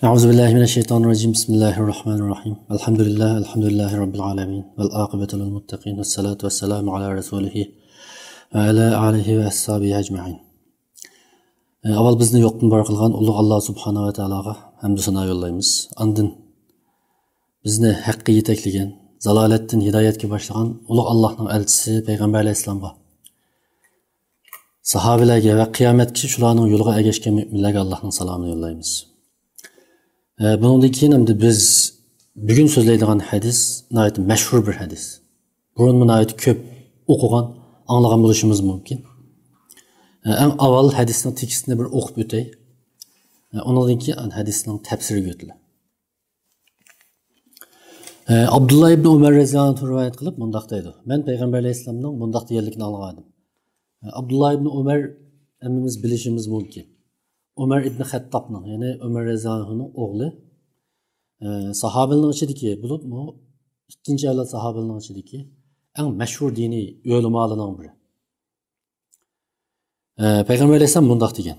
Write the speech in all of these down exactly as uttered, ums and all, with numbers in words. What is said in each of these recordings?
أعوذ بالله من الشيطان الرجيم. بسم الله الرحمن الرحيم. الحمد لله، الحمد لله رب العالمين. والعاقبة للمتقين. والصلاة والسلام على رسوله وعلى آله وأصحابه أجمعين. ئاۋۋال بىزنى يوقتىن بار قىلغان ئۇلۇغ ئاللا سۇبھانەھۇ ۋە تائالاغا ھەمدۇ سانا يوللايمىز. ئاندىن بىزنى ھەققە يېتەكلىگەن، زالالەتتىن ھىدايەتكە باشلىغان ئۇلۇغ ئاللانىڭ ئەلچىسى پەيغەمبەر ئەلەيھىسسالامغا، ساھابىلەرگە ۋە قىيامەتكىچە شۇلارنىڭ يولىغا ئەگەشكەن مۆمىنلەرگە ئاللانىڭ سالامىنى يوللايمىز. ئە، بۇنىڭدىن كېيىن ئەمدى بىز بۈگۈن سۆزلەيدىغان ھەدىس ناھايىتى مەشھۇر بىر ھەدىس. بۇرۇنمۇ ناھايىتى كۆپ ئوقۇغان، ئاڭلىغان بولۇشىمىز مۇمكىن. ئە، ئەڭ ئاۋۋال ھەدىسنىڭ تېكىستىنى بىر ئوقۇپ ئۆتەي. ئە، ئۇنىڭدىن كېيىن ھەدىسنىڭ تەپسىرىگە ئۆتىلە. ئە، ئابدۇللا ئىبنى ئۆمەر رەزىياللاھۇ ئەنھۇ رىۋايەت قىلىپ مۇنداق دەيدۇ: مەن پەيغەمبەر ئەلەيھىسسالامنىڭ مۇنداق دېگەنلىكىنى ئاڭلىغانىدىم. ئە، ئابدۇللا ئىبنى ئۆمەر ھەممىمىز بىلىشىمىز مۇمكىن. ئۆمەر ئىبنى خەتتابنىڭ، يەنى ئۆمەر رەزىياللاھۇ ئەنھۇنىڭ ئوغلى. ئە، ساھابىلەرنىڭ ئىچىدىكى، بولۇپمۇ ئىككىنچى ئەۋلاد ساھابىلەرنىڭ ئىچىدىكى ئەڭ مەشھۇر دىنىي ئۆلىمالارنىڭ بىرى. ئە، پەيغەمبەر ئەلەيھىسسالام مۇنداق دېگەن: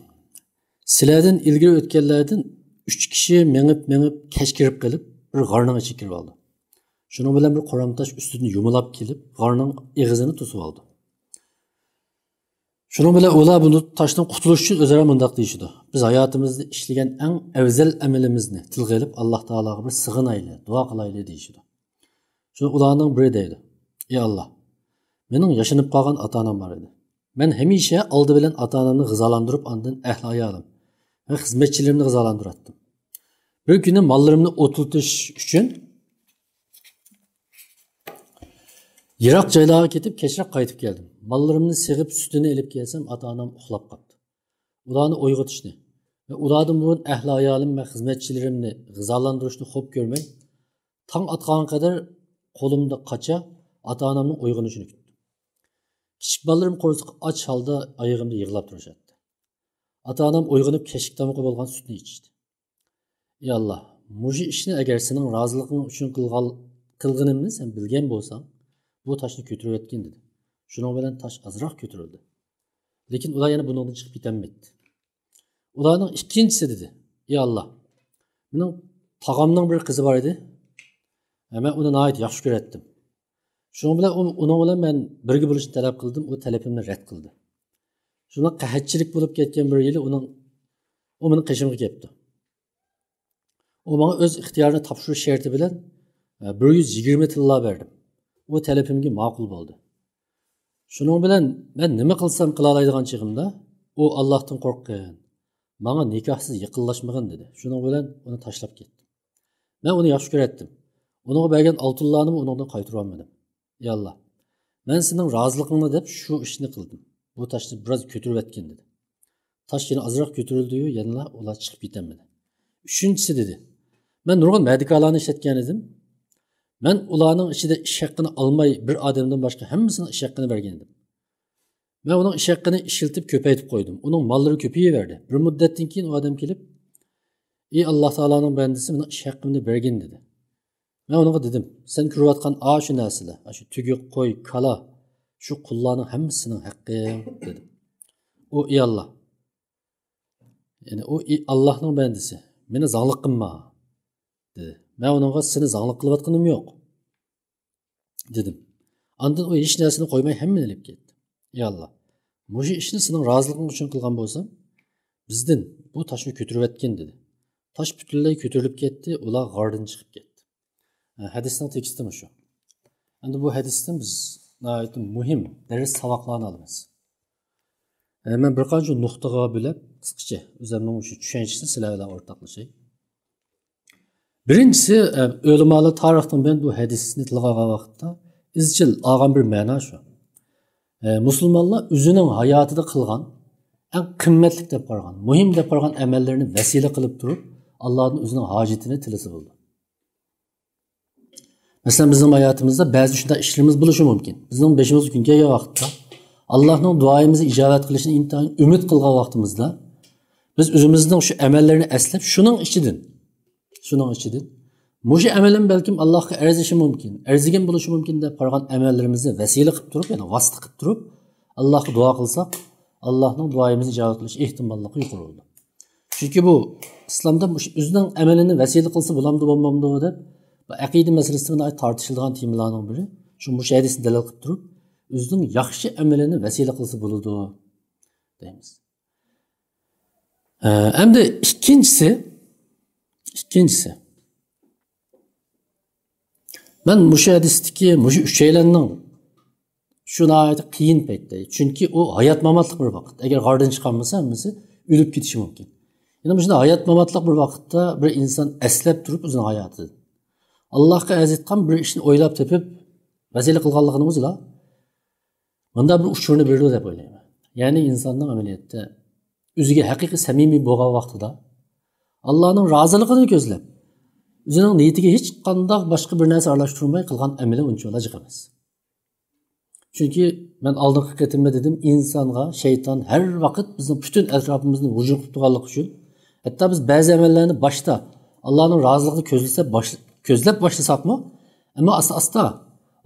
سىلەردىن ئىلگىرى ئۆتكەنلەردىن ئۈچ كىشى مېڭىپ، مېڭىپ، كەچ كىرىپ قېلىپ، بىر غارنىڭ ئىچىگە كىرىپ ئالدى. شۇنىڭ بىلەن بىر قورام تاش ئۈستىدىن يۇمىلاپ كېلىپ، غارنىڭ ئېغىزىنى توسۇپ ئالدى. شۇنىڭ بىلەن ئۇلار بۇ تاشتىن قۇتۇلۇش ئۈچۈن ئۆزئارا مۇنداق دېيىشىدۇ: بىز ھاياتىمىزدا ئىشلىگەن ئەڭ ئەۋزەل ئەمىلىمىزنى تىلغا ئېلىپ، ئاللا تائالاغا بىر سىغىنايلى، دۇئا قىلايلى، دېيىشىدۇ. شۇ ئۇلارنىڭ بىرى دەيدۇ: ئى ئاللا، مېنىڭ ياشىنىپ قالغان ئاتا-ئانام بار ئىدى. مەن ھەمىشە ئالدى بىلەن ئاتا-ئانامنى غىزالاندۇرۇپ، ئاندىن ئەھلى ئايالىم ۋە خىزمەتچىلىرىمنى غىزالاندۇراتتىم. بىر كۈنى ماللىرىمنى ئوتلىتىش ئۈچۈن يىراق جايلارغا كېتىپ، كەچرەك قايتىپ كەلدىم. ماللىرىمنى سېغىپ، سۈتىنى ئېلىپ كەلسەم، ئاتا-ئانام ئۇخلاپ قاپتۇ. ئۇلارنى ئويغىتىشنى ۋە ئۇلاردىن بۇرۇن ئەھلى ئايالىم ۋە خىزمەتچىلىرىمنى غىزالاندۇرۇشنى خوپ كۆرمەي، تاڭ ئاتقانغا قەدەر قولۇمدا قاچا ئاتا-ئانامنىڭ ئويغىنىشىنى كۈتتۈم. كىچىك بالىلىرىم قورسىقى ئاچ ھالدا ئايىغىمدا يىغلاپ تۇرۇشاتتى. ئاتا-ئانام ئويغىنىپ، كەچلىك تامىقى بولغان سۈتنى ئىچىشتى. ئى ئاللا، مۇشۇ ئىشنى ئەگەر سېنىڭ رازىلىقىڭ ئۈچۈن قىلغان، قىلغىنىمنى سەن بىلگەن بولساڭ، بۇ تاشنى كۆتۈرۈۋەتكىن، دېدى. شۇنىڭ بىلەن تاش ئازراق كۆتۈرۈلدى. لېكىن ئۇلار يەنە بۇنىڭدىن چىقىپ كېتەلمەيتتى. ئۇلارنىڭ ئىككىنچىسى دېدى: ئى ئاللا، مېنىڭ تاغامنىڭ بىر قىزى بار ئىدى. مەن ئۇنى ناھايىتى ياخشى كۆرەتتىم. شۇنىڭ بىلەن ئۇ، ئۇنىڭ بىلەن مەن بىرگە بولۇشنى تەلەپ قىلدىم، ئۇ تەلىپىمنى رەت قىلدى. شۇنداق قەھەتچىلىك بولۇپ كەتكەن بىر يىلى ئۇنىڭ، ئۇ مېنىڭ قېشىمغا كەپتۇ. ئۇ ماڭا ئۆز ئىختىيارىنى تاپشۇرۇش شەرتى بىلەن، ئە، بىر يۈز يىگىرمە تىللا بەردىم. ئۇ تەلىپىمگە ماقۇل بولدى. شۇنىڭ بىلەن مەن نېمە قىلسام قىلالايدىغان چېغىمدا، ئۇ ئاللاھتىن قورققىن، ماڭا نىكاھسىز يېقىنلاشمىغىن، دېدى. شۇنىڭ بىلەن ئۇنى تاشلاپ كەتتىم. مەن ئۇنى ياخشى كۆرەتتىم. ئۇنىڭغا بەرگەن ئالتۇنلارنىمۇ ئۇنىڭدىن قايتۇرۇۋالمىدىم. ئى ئاللا، مەن سېنىڭ رازىلىقىڭنى دەپ شۇ ئىشنى قىلدىم. بۇ تاشنى بىراز كۆتۈرۈۋەتكىن، دېدى. تاش يەنە ئازراق كۆتۈرۈلدىيۇ، يەنىلا ئۇلار چىقىپ كېتەلمىدى. ئۈچىنچىسى دېدى: مەن نۇرغۇن مەدىكارلارنى ئىشلەتكەن ئىدىم. مەن ئۇلارنىڭ ئىچىدە ئىش ھەققىنى ئالماي بىر ئادەمدىن باشقا ھەممىسىنىڭ ئىش ھەققىنى بەرگەن ئىدىم. مەن ئۇنىڭ ئىش ھەققىنى ئىشلىتىپ كۆپەيتىپ قويدۇم. ئۇنىڭ ماللىرى كۆپىيىۋەردى. بىر مۇددەتتىن كېيىن ئۇ ئادەم كېلىپ: ئى ئاللا تائالانىڭ بەندىسى، مېنىڭ ئىش ھەققىمنى بەرگىن، دېدى. مەن ئۇنىڭغا دېدىم: سەن كۆرۈۋاتقان ئاشۇ نەرسىلەر، ئاشۇ تۆگە، قوي، كالا، شۇ قۇللارنىڭ ھەممىسى سېنىڭ ھەققىڭ، دېدىم. ئۇ: ئى ئاللا، يەنى ئۇ، ئى ئاللانىڭ بەندىسى، مېنى زاڭلىق قىلما، دېدى. مەن ئۇنىڭغا: سېنى زاڭلىق قىلىۋاتقىنىم يوق، دېدىم. ئاندىن ئۇ ھېچ نەرسىنى قويماي ھەممىنى ئېلىپ كەتتى. ئى ئاللا، مۇشۇ ئىشنى سېنىڭ رازىلىقىڭ ئۈچۈن قىلغان بولسام، بىزدىن بۇ تاشنى كۆتۈرۈۋەتكىن، دېدى. تاش پۈتۈنلەي كۆتۈرۈلۈپ كەتتى، ئۇلار غاردىن چىقىپ كەتتى. ھە، ھەدىستىن تېكىستى مۇشۇ. ئەمدى بۇ ھەدىستىن بىز ناھايىتى مۇھىم دەرس ساۋاقلارنى ئالىمىز. ئە، مەن بىر قانچە نۇقتىغا بۆلۈپ، قىسقىچە ئۆزۈمنىڭ شۇ چۈشەنچىسىنى سىلەر بىلەن ئورتاقلىشاي. بىرىنچىسى، ئە، ئۆلىمالار تارىختىن بۇيان بۇ ھەدىسنى تىلغا ئالغان ۋاقىتتا ئىزچىل ئالغان بىر مەنا شۇ. ئە، مۇسۇلمانلار ئۆزىنىڭ ھاياتىدا قىلغان ئەڭ قىممەتلىك دەپ قارىغان، مۇھىم دەپ قارىغان ئەمەللىرىنى ۋەسىلە قىلىپ تۇرۇپ، ئاللادىن ئۆزىنىڭ ھاجىتىنى تىلىسە بولىدۇ. مەسىلەن، بىزنىڭ ھاياتىمىزدا بەزى شۇنداق ئىشلىرىمىز بولۇشى مۇمكىن. بىزنىڭ بېشىمىزغا كۈن كەلگەن ۋاقىتتا، ئاللانىڭ دۇئايىمىزنى ئىجابەت قىلىشىنى ئىنتايىن ئۈمىد قىلغان ۋاقتىمىزدا، بىز ئۆزىمىزنىڭ شۇ ئەمەللىرىنى ئەسلەپ، شۇنىڭ ئىچىدىن، شۇنىڭ ئىچىدىن، مۇشۇ ئەمىلىم بەلكىم ئاللاغا ئەرزىشى مۇمكىن، ئەرزىگەن بولۇشى مۇمكىن دەپ قارىغان ئەمەللىرىمىزنى ۋەسىلە قىلىپ تۇرۇپ، يەنى ۋاسىتە قىلىپ تۇرۇپ، ئاللاغا دۇئا قىلساق، ئاللانىڭ دۇئايىمىزنى ئىجابەت قىلىش ئېھتىماللىقى يۇقىرى بولىدۇ. چۈنكى بۇ ئىسلامدا مۇشۇ ئۆزىنىڭ ئەمىلىنى ۋەسىلە قىلسا بولامدۇ، بولمامدۇ دەپ، بۇ ئەقىدە مەسىلىسىدە ناھايىتى تارتىشىلىدىغان تېمىلارنىڭ بىرى. شۇ مۇشۇ ھەدىسنى دەلىل قىلىپ تۇرۇپ، ئۆزىنىڭ ياخشى ئەمىلىنى ۋەسىلە قىلسا بولىدۇ دەيمىز. ئە، ئەمدى ئىككىنچىسى، ئىككىنچىسى، مەن مۇشۇ ھەدىستىكى مۇشۇ ئۈچەيلەننىڭ شۇ ناھايىتى قىيىن پەيتتە، چۈنكى ئۇ ھايات ماماتلىق بىر ۋاقىت. ئەگەر غاردىن چىقالمىسا، ھەممىسى ئۆلۈپ كېتىشى مۇمكىن. يەنە مۇشۇنداق ھايات ماماتلىق بىر ۋاقىتتا بىر ئىنسان ئەسلەپ تۇرۇپ ئۆزىنىڭ ھاياتىدىن، ئاللاھقا ئەرز ئېيتقان بىر ئىشنى ئويلاپ تېپىپ، ۋەسىلە قىلغانلىقىنى ئۆزىلا، مۇنداق بىر ئۇچۇرنى بېرىدۇ دەپ ئويلايمەن. يەنى ئىنساننىڭ ئەمەلىيەتتە ئۆزىگە ھەقىقىي سەمىمىي بولغان ۋاقتىدا، ئاللانىڭ رازىلىقىنى كۆزلەپ، ئۆزىنىڭ نىيىتىگە ھېچقانداق باشقا بىر نەرسە ئارىلاشتۇرماي قىلغان ئەمىلى ئۇنچىۋالا جىق ئەمەس. چۈنكى مەن ئالدىنقى قېتىمدا دېدىم، ئىنسانغا شەيتان ھەر ۋاقىت بىزنىڭ پۈتۈن ئەتراپىمىزنى ھۇجۇم قىلىپ تۇرغانلىقى ئۈچۈن، ھەتتا بىز بەزى ئەمەللەرنى باشتا ئاللانىڭ رازىلىقىنى كۆزلىسە، باش-، كۆزلەپ باشلىساقمۇ، ئەمما ئاستا-ئاستا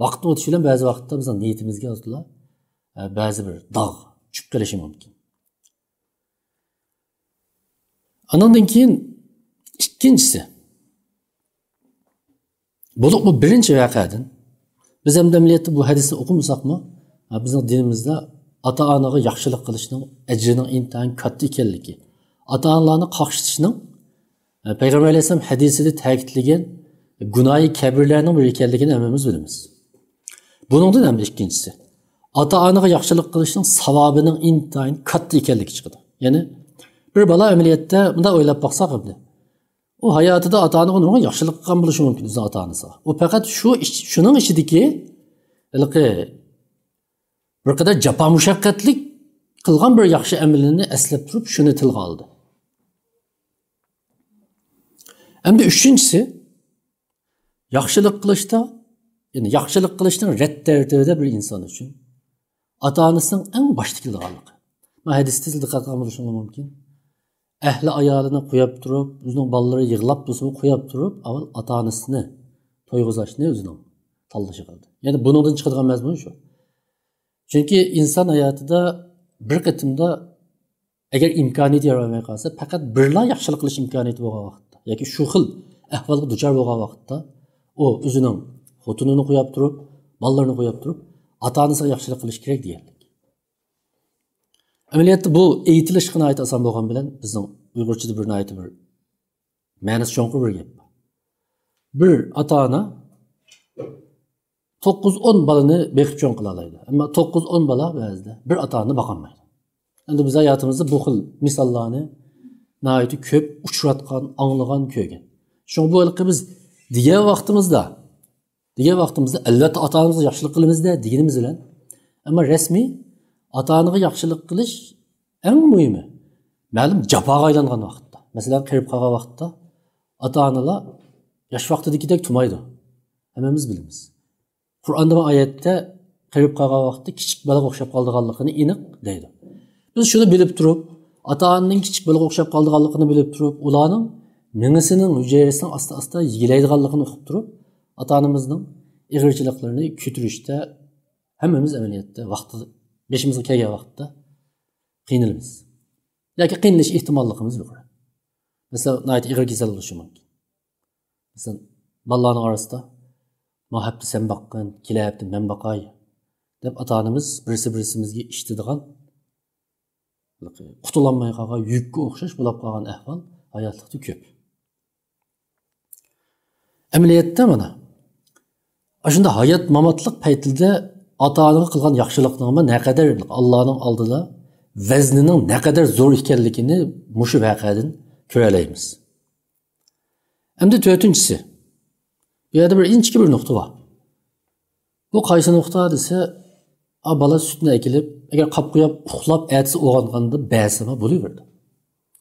ۋاقىتنىڭ ئۆتۈشى بىلەن بەزى ۋاقىتتا بىزنىڭ نىيىتىمىزگە ئازدىلا، ئە، بەزى بىر داغ چۈشۈپ قېلىشى مۇمكىن. ئانىڭدىن كېيىن ئىككىنچىسى، بولۇپمۇ بىرىنچى ۋەقەدىن، بىز ئەمدى ئەمەلىيەتتە بۇ ھەدىسنى ئوقۇمىساقمۇ، ھە، بىزنىڭ دىنىمىزدا ئاتا-ئانىغا ياخشىلىق قىلىشنىڭ ئەجرىنىڭ ئىنتايىن كاتتا ئىكەنلىكى، ئاتا-ئانىلارنى قاقشىتىشنىڭ، ھە، پەيغەمبەر ئەلەيھىسسالام ھەدىسىدە تەكىتلىگەن گۇناھى كەبىرلەرنىڭ بىرى ئىكەنلىكىنى ھەممىمىز بىلىمىز. بۇنىڭدىن ھەم ئىككىنچىسى، ئاتا-ئانىغا ياخشىلىق قىلىشنىڭ ساۋابىنىڭ ئىنتايىن كاتتا ئىكەنلىكى چىقىدۇ. يەنى بىر بالا ئەمەلىيەتتە، مۇنداق ئويلاپ باقساق ئەمدى، ئۇ ھاياتىدا ئاتا-ئانىغا نۇرغۇن ياخشىلىق قىلغان بولۇشى مۇمكىن ئۆزىنىڭ ئاتا-ئانىسىغا. ئۇ پەقەت شۇ ئىش-، شۇنىڭ ئىچىدىكى ھېلىقى بىر قەدەر جاپا مۇشەققەتلىك قىلغان بىر ياخشى ئەمىلىنى ئەسلەپ تۇرۇپ، شۇنى تىلغا ئالدى. ئەمدى ئۈچىنچىسى، ياخشىلىق قىلىشتا، يەنى ياخشىلىق قىلىشنىڭ رەت تەرتىبىدە بىر ئىنسان ئۈچۈن ئاتا-ئانىسىنىڭ ئەڭ باشتا كېلىدىغانلىقى. مانا ھەدىستە سىز دىققەت قىلغان بولۇشىڭىز مۇمكىن. ئەھلى ئايالىنى قويۇپ تۇرۇپ، ئۆزىنىڭ بالىلىرى يىغلاپ بولسىمۇ قويۇپ تۇرۇپ، ئاۋۋال ئاتا-ئانىسىنى تويغۇزاشنى ئۆزىنىڭ تاللىشى قىلدى. يەنى بۇنىڭدىن چىقىدىغان مەزمۇن شۇ. چۈنكى ئىنسان ھاياتىدا بىر قېتىمدا ئەگەر ئىمكانىيىتى يار بەرمەي قالسا، پەقەت بىرلا ياخشىلىق قىلىش ئىمكانىيىتى بولغان ۋاقىتتا ياكى شۇ خىل ئەھۋالغا دۇچار بولغان ۋاقىتتا، ئۇ ئۆزىنىڭ خوتۇنىنى قويۇپ تۇرۇپ، بالىلىرىنى قويۇپ تۇرۇپ، ئاتا-ئانىسىغا ياخشىلىق قىلىشى كېرەك دېگەنلىك. ئەمەلىيەتتە بۇ ئېيتىلىشقا ناھايىتى ئاسان بولغان بىلەن، بىزنىڭ ئۇيغۇرچىدا بىر ناھايىتى بىر مەنىسى چوڭقۇر بىر گەپ بار. بىر ئاتا-ئانا توققۇز ئون بالىنى بېقىپ چوڭ قىلالايدۇ. ئەمما توققۇز ئون بالا بەزىدە بىر ئاتا-ئانىنى باقالمايدۇ. ئەمدى بىز ھاياتىمىزدا بۇ خىل مىساللارنى ناھايىتى كۆپ ئۇچراتقان، ئاڭلىغان، كۆرگەن. شۇڭا بۇ ھېلىقى بىز دېگەن ۋاقتىمىزدا، دېگەن ۋاقتىمىزدا، ئەلۋەتتە، ئاتا-ئانىمىزغا ياخشىلىق قىلىمىز-دە دېگىنىمىز بىلەن، ئەمما رەسمىي ئاتا-ئانىغا ياخشىلىق قىلىش ئەڭ مۇھىمى، مەلۇم جاپاغا ئايلانغان ۋاقىتتا، مەسىلەن، قېرىپ قالغان ۋاقىتتا ئاتا-ئانىلار ياش ۋاقتىدىكىدەك تۇرمايدۇ. ھەممىمىز بىلىمىز. قۇرئاندا بار ئايەتتە قېرىپ قالغان ۋاقىتتا كىچىك بالىغا ئوخشاپ قالىدىغانلىقىنى ئېنىق دەيدۇ. بىز شۇنى بىلىپ تۇرۇپ، ئاتا-ئانىنىڭ كىچىك بالىغا ئوخشاپ قالىدىغانلىقىنى بىلىپ تۇرۇپ، ئۇلارنىڭ مېڭىسىنىڭ ھۈجەيرىسىنىڭ ئاستا-ئاستا يېگىلەيدىغانلىقىنى ئۇقۇپ تۇرۇپ، ئاتا-ئانىمىزنىڭ ئېغىرچىلىقلىرىنى كۆتۈرۈشتە ھەممىمىز ئەمەلىيەتتە ۋاقتى، بېشىمىزغا كەلگەن ۋاقىتتا قىينىلىمىز. ياكى قىينىلىش ئېھتىماللىقىمىز يۇقىرى. مەسىلەن، ناھايىتى ئېغىر كېسەل بولۇشى مۇمكىن. مەسىلەن، بالىلارنىڭ ئارىسىدا، «ما ھەپتە سەن باققىن، كېلەر ھەپتە مەن باقاي» دەپ، ئاتا-ئانىمىز بىرسى-بىرسىمىزگە ئىشىتىدىغان، قۇتۇلالماي قالغان يۈككە ئوخشاش بولاپ قالغان ئەھۋال ھاياتلىقتا كۆپ. ئەمەلىيەتتە مانا، ئاشۇنداق ھايات-ماماتلىق پەيتىدە ئاتا-ئانىغا قىلغان ياخشىلىقنىڭمۇ نەقەدەر ئاللانىڭ ئالدىدا ۋەزنىنىڭ نەقەدەر زور ئىكەنلىكىنى مۇشۇ ۋەقەدىن كۆرەلەيمىز. ئەمدى تۆتىنچىسى، بۇ يەردە بىر ئىنچىكە بىر نۇقتا بار. بۇ قايسى نۇقتا دېسە، ئا، بالا سۈتنى ئەكېلىپ، ئەگەر قاپ قويۇپ ئۇخلاپ، ئەتىسى ئويغانغاندا بەرسىمۇ بولۇۋېرىدۇ.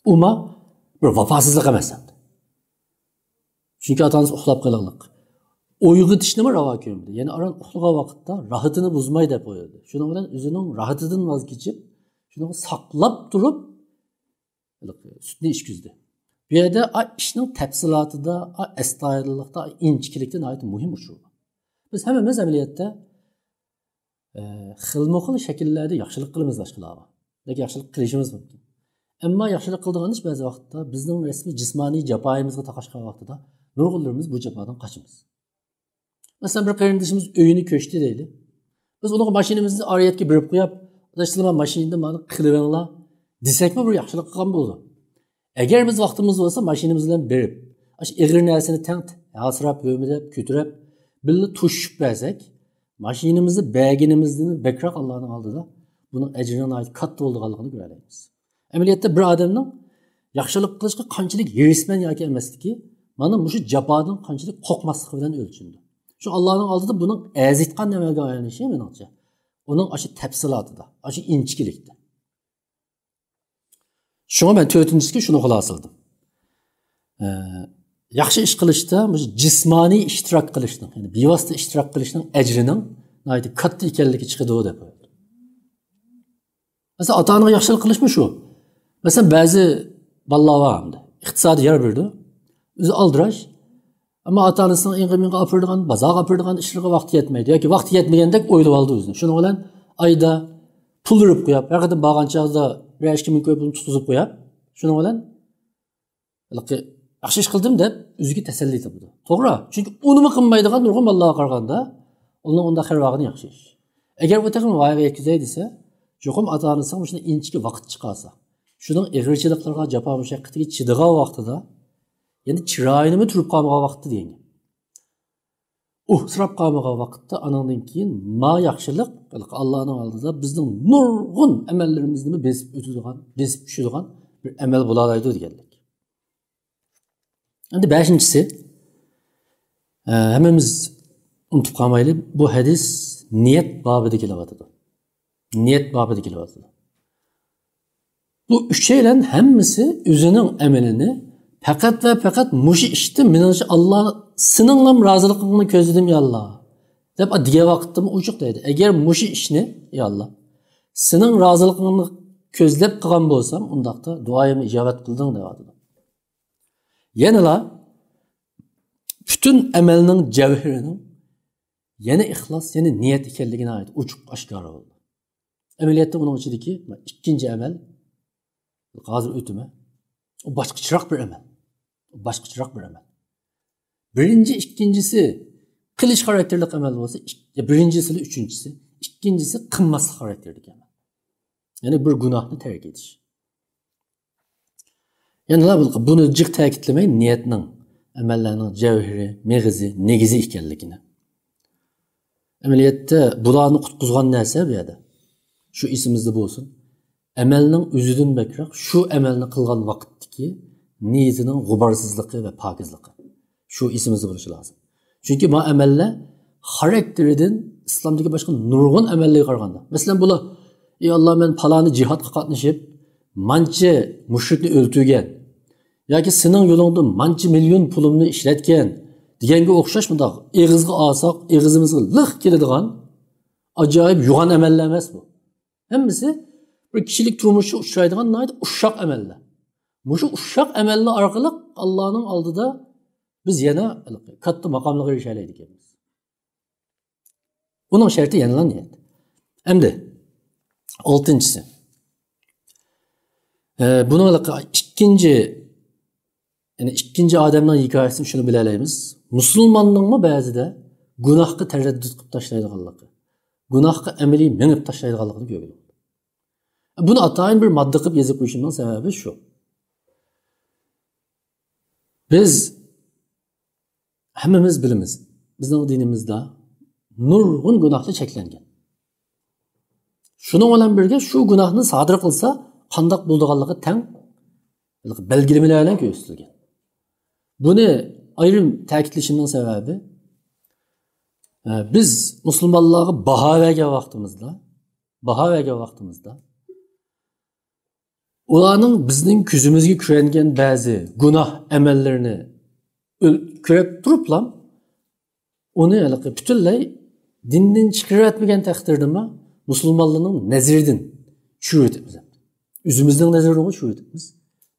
ئۇمۇ بىر ۋاپاسىزلىق ئەمەس ئەمدى. چۈنكى ئاتا-ئانىسى ئۇخلاپ قېلىغلىق. ئويغىتىشنىمۇ راۋا كۆرمىدى. يەنى ئاران ئۇخلىغان ۋاقىتتا راھىتىنى بۇزماي دەپ قويۇلدى. شۇنىڭ بىلەن ئۆزىنىڭ راھىتىدىن ۋاز كېچىپ، شۇنىڭغا ساقلاپ تۇرۇپ، ھېلىقى سۈتنى ئىچكۈزدى. بۇ يەردە ئا، ئىشنىڭ تەپسىلاتىدا، ئا، ئەستايىدىللىقتا، ئا، ئىنچىكىلىكتە ناھايىتى مۇھىم ئۇچۇر بار. بىز ھەممىمىز ئەمەلىيەتتە، ئە، خىلمۇ خىل شەكىللەردە ياخشىلىق قىلىمىز باشقىلارغا. لېكىن ياخشىلىق قىلىشىمىز مۇمكىن. ئەمما ياخشىلىق قىلىدىغان ئىش بەزى ۋاقىتتا بىزنىڭ رەسمىي جىسمانىي جاپايىمىزغا تاقاشقان ۋاقتىدا نۇرغۇنلىرىمىز بۇ جاپادىن قاچىمىز. مەسىلەن، بىر قېرىندىشىمىز ئۆيىنى كۆچتى دەيلى. بىز ئۇنىڭغا ماشىنىمىزنى ئارىيەتكە بېرىپ قويۇپ، ئاداش، سىلەر ماشىنىدا مانا قىلىۋېرىڭلار دېسەكمۇ، بىر ياخشىلىق قىلغان بولىدۇ. ئەگەر بىز ۋاقتىمىز بولسا، ماشىنىمىز بىلەن بېرىپ، ئاشۇ ئېغىر نەرسىنى تەڭ ھاسىراپ، ھۆمۈدەپ، كۆتۈرۈپ، بىللە توشۇشۇپ بەرسەك، ماشىنىمىزنى بەرگىنىمىزدىن بەكرەك ئاللانىڭ ئالدىدا بۇنىڭ ئەجرىنىڭ ناھايىتى كاتتا بولىدىغانلىقىنى كۆرەلەيمىز. ئەمەلىيەتتە بىر ئادەمنىڭ ياخشىلىق قىلىشقا قانچىلىك ھېرىسمەن ياكى ئەمەسلىكى مانا مۇشۇ جاپادىن قانچىلىك قورقماسلىقى بىلەن ئۆلچىنىدۇ. شۇ ئاللانىڭ ئالدىدا بۇنىڭ ئەرزىيدىغان ئەمەلگە ئايلىنىشى، مېنىڭچە، ئۇنىڭ ئاشۇ تەپسىلاتىدا، ئاشۇ ئىنچىكىلىكتە. شۇڭا مەن تۆتىنچىسىگە شۇنى خۇلاسىلىدىم. ئە، ياخشى ئىش قىلىشتا مۇشۇ جىسمانىي ئىشتىراك قىلىشنىڭ، يەنى بىۋاسىتە ئىشتىراك قىلىشنىڭ ئەجرىنىڭ ناھايىتى كاتتا ئىكەنلىكى چىقىدۇ دەپ ئويلىدىم. مەسىلەن، ئاتا-ئانىغا ياخشىلىق قىلىشمۇ شۇ. مەسىلەن، بەزى بالىلار بار ئەمدى، ئىقتىسادىي يار بېرىدۇ، ئۆزى ئالدىراش، ئەمما ئاتا-ئانىسىنىڭ ئېڭىغا-مېڭىغا ئاپىرىدىغان، بازارغا ئاپىرىدىغان ئىشلىرىغا ۋاقتى يەتمەيدۇ ياكى ۋاقتى يەتمىگەندەك ئويلىۋالىدۇ ئۆزىنى. شۇنىڭ بىلەن ئايدا پۇل بېرىپ قويۇپ، ھەر قېتىم بارغان چاغدا بىرەر ئىككى مىڭ كوي پۇلنى تۇتقۇزۇپ قويۇپ، شۇنىڭ بىلەن ھېلىقى ياخشى ئىش قىلدىم دەپ ئۆزىگە تەسەللى تاپىدۇ. توغرا. چۈنكى ئۇنىمۇ قىلمايدىغان نۇرغۇن بالىلارغا قارىغاندا ئۇنىڭ ئۇنداق خەير بارغىنى ياخشى ئىش. ئەگەر بۇ تېخىمۇ ۋايىغا يەتكۈزەي دېسە، چوقۇم ئاتا-ئانىسىغا مۇشۇنداق ئىنچىكە ۋاقىت چىقارسا، شۇنىڭ ئېغىرچىلىقلىرىغا، جاپا مۇشەققىتىگە چىدىغان ۋاقتىدا، يەنى چىرايىنىمۇ تۈرۈپ قالمىغان ۋاقىتتا دېگەن گەپ. ئۇھسىراپ قالمىغان ۋاقىتتا، ئانىڭدىن كېيىن ما ياخشىلىق ئاللانىڭ ئالدىدا بىزنىڭ نۇرغۇن ئەمەللىرىمىزنىمۇ بېسىپ ئۆتىدىغان، بېسىپ چۈشىدىغان بىر ئەمەل بولالايدۇ دېگەنلىك. ئەمدى بەشىنچىسى، ئە، ھەممىمىز ئۇنتۇپ قالمايلى، بۇ ھەدىس نىيەت بابىدا كېلىۋاتىدۇ. نىيەت بابىدا كېلىۋاتىدۇ. بۇ ئۈچەيلەن ھەممىسى ئۆزىنىڭ ئەمىلىنى پەقەت ۋە پەقەت مۇشۇ ئىشتا مېنىڭچە ئاللا سېنىڭلام رازىلىقىڭنى كۆزلىدىم يا ئاللا دەپ دېگەن ۋاقىتتىمۇ ئوچۇق دەيدۇ. ئەگەر مۇشۇ ئىشنى يا ئاللا سېنىڭ رازىلىقىڭنى كۆزلەپ قىلغان بولسام، ئۇنداقتا دۇئايىمنى ئىجابەت قىلدىڭ دەۋاتىدۇ. يەنىلا پۈتۈن ئەمەلنىڭ جەۋھىرىنىڭ يەنە ئىخلاس، يەنە نىيەت ئىكەنلىكى ناھايىتى ئوچۇق ئاشكارا بولدى. ئەمەلىيەتتە ئۇنىڭ ئىچىدىكى ئىككىنچى ئەمەل، ھازىر ئۆتىمەن، ئۇ باشقىچىراق بىر ئەمەل. ئۇ باشقىچىراق بىر ئەمەل. بىرىنچى، ئىككىنچىسى قىلىش خاراكتېرلىك ئەمەل بولسا، ئىك-، بىرىنچىسى، ئۈچىنچىسى، ئىككىنچىسى قىلماسلىق خاراكتېرلىك ئەمەل. يەنى بىر گۇناھنى تەرك ئېتىش. يەنىلا بۇ-، بۇنى جىق تەكىتلىمەي، نىيەتنىڭ ئەمەللەرنىڭ جەۋھىرى، مېغىزى، نېگىزى ئىكەنلىكىنى. ئەمەلىيەتتە بۇلارنى قۇتقۇزغان نەرسە بۇ يەردە. شۇ ئېسىمىزدە بولسۇن. ئەمەلنىڭ ئۆزىدىن بەكرەك شۇ ئەمەلنى قىلغان ۋاقىتتىكى نىيىتىنىڭ غۇبارسىزلىقى ۋە پاكىزلىقى. شۇ ئېسىمىزدە بولۇشى لازىم. چۈنكى ما ئەمەللەر خاراكتېرىدىن ئىسلامدىكى باشقا نۇرغۇن ئەمەللەرگە قارىغاندا. مەسىلەن، بۇلار، ئى ئاللا، مەن پالانى جىھادقا قاتنىشىپ، مانچە مۇشرىكنى ئۆلتۈرگەن ياكى سېنىڭ يولۇڭدا مانچە مىليون پۇلۇمنى ئىشلەتكەن دېگەنگە ئوخشاش مۇنداق ئېغىزغا ئالساق، ئېغىزىمىزغا لىق كېلىدىغان ئاجايىپ يوغان ئەمەللەر ئەمەس بۇ. ھەممىسى بىر كىشىلىك تۇرمۇشتا ئۇچرايدىغان ناھايىتى ئۇششاق ئەمەللەر. مۇشۇ ئۇششاق ئەمەللەر ئارقىلىق ئاللانىڭ ئالدىدا بىز يەنە كاتتا ماقاملارغا ئېرىشەلەيدىكەنمىز. ئۇنىڭ شەرتى يەنىلا نىيەت. ئەمدى ئالتىنچىسى. ئە، بۇنىڭ ھېلىقى ئىككىنچى، يەنى ئىككىنچى ئادەمنىڭ ھېكايىسىدىن شۇنى بىلەلەيمىز. مۇسۇلماننىڭمۇ بەزىدە گۇناھقا تەرەددۇت قىلىپ تاشلايدىغانلىقى، گۇناھقا ئەمەلىي مېڭىپ تاشلايدىغانلىقىنى كۆرگىلى بولىدۇ. بۇنى ئاتايىن بىر ماددا قىلىپ يېزىپ قويۇشۇمنىڭ سەۋەبى شۇ. بىز ھەممىمىز بىلىمىز، بىزنىڭ دىنىمىزدا نۇرغۇن گۇناھلار چەكلەنگەن. شۇنىڭ بىلەن بىرگە شۇ گۇناھنى سادىر قىلسا قانداق بولىدىغانلىقى تەڭ بەلگىلىمىلەر بىلەن كۆرسىتىلگەن. بۇنى ئايرىم تەكىتلىشىمنىڭ سەۋەبى، ئە، بىز مۇسۇلمانلارغا باھا بەرگەن ۋاقتىمىزدا، باھا بەرگەن ۋاقتىمىزدا، ئۇلارنىڭ بىزنىڭ كۆزىمىزگە كۆرۈنگەن بەزى گۇناھ ئەمەللىرىنى ئۆل-، كۆرۈپ تۇرۇپلا، ئۇنى ھېلىقى پۈتۈنلەي دىندىن چىقىرىۋەتمىگەن تەقدىردىمۇ، مۇسۇلمانلارنىڭ نەزىرىدىن چۈشۈرۈۋېتىپمىز. ئۆزىمىزنىڭ نەزىرىدىنمۇ چۈشۈرۈۋېتىپمىز.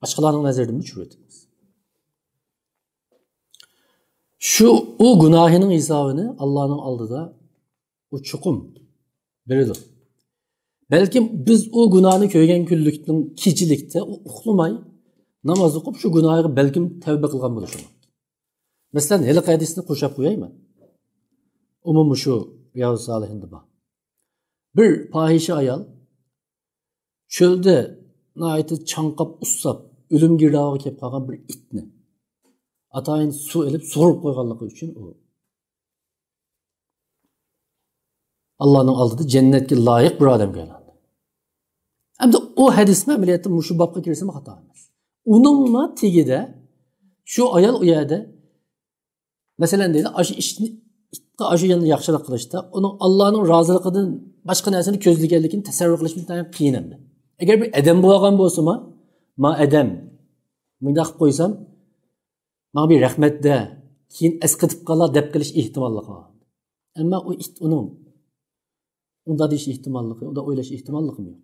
باشقىلارنىڭ نەزىرىدىنمۇ چۈشۈرۈۋېتىپمىز. شۇ، ئۇ گۇناھىنىڭ ھېسابىنى ئاللانىڭ ئالدىدا ئۇ چوقۇم بېرىدۇ. بەلكىم بىز ئۇ گۇناھنى كۆرگەن كۈنلۈكنىڭ كېچىلىكتە ئۇ ئۇخلىماي ناماز ئوقۇپ، شۇ گۇناھىغا بەلكىم تەۋبە قىلغان بولۇشى مۇمكىن. مەسىلەن، ھېلىقى ھەدىسنى قوشاپ قويايمەن. ئۇمۇ مۇشۇ رىيازۇ سالىھىندا بار. بىر پاھىشە ئايال چۆلدە ناھايىتى چاڭقاپ، ئۇسساپ، ئۆلۈم گىردابىغا كېلىپ قالغان بىر ئىتنى ئاتايىن سۇ ئېلىپ سۇغۇرۇپ قويغانلىقى ئۈچۈن ئۇ ئاللانىڭ ئالدىدا جەننەتكە لايىق بىر ئادەمگە ئايلاندى. ئەمدى ئۇ ھەدىسمۇ ئەمەلىيەتتە مۇشۇ بابقا كىرسىمۇ خاتا ئەمەس. ئۇنىڭمۇ تېگىدە شۇ ئايال ئۇ يەردە، مەسىلەن، دەيدۇ، ئاشۇ ئىشنى، ئىتقا ئاشۇ يەردە ياخشىلىق قىلىشتا ئۇنىڭ ئاللانىڭ رازىلىقىدىن باشقا نەرسىنى كۆزلىگەنلىكىنى تەسەۋۋۇر قىلىش ئىنتايىن قىيىن ئەمدى. ئەگەر بىر ئادەم بولغان بولسىمۇ، ما ئادەم مۇنداق قىلىپ قويسام، ماڭا بىر رەھمەت دە، كېيىن ئەسقېتىپ قالا دەپ قېلىش ئېھتىماللىقى بار. ئەمما ئۇ ئىت ئۇنىڭ ئۇنداق دېيىش ئېھتىماللىقى، ئۇنداق ئويلاش ئېھتىماللىقىمۇ يوق.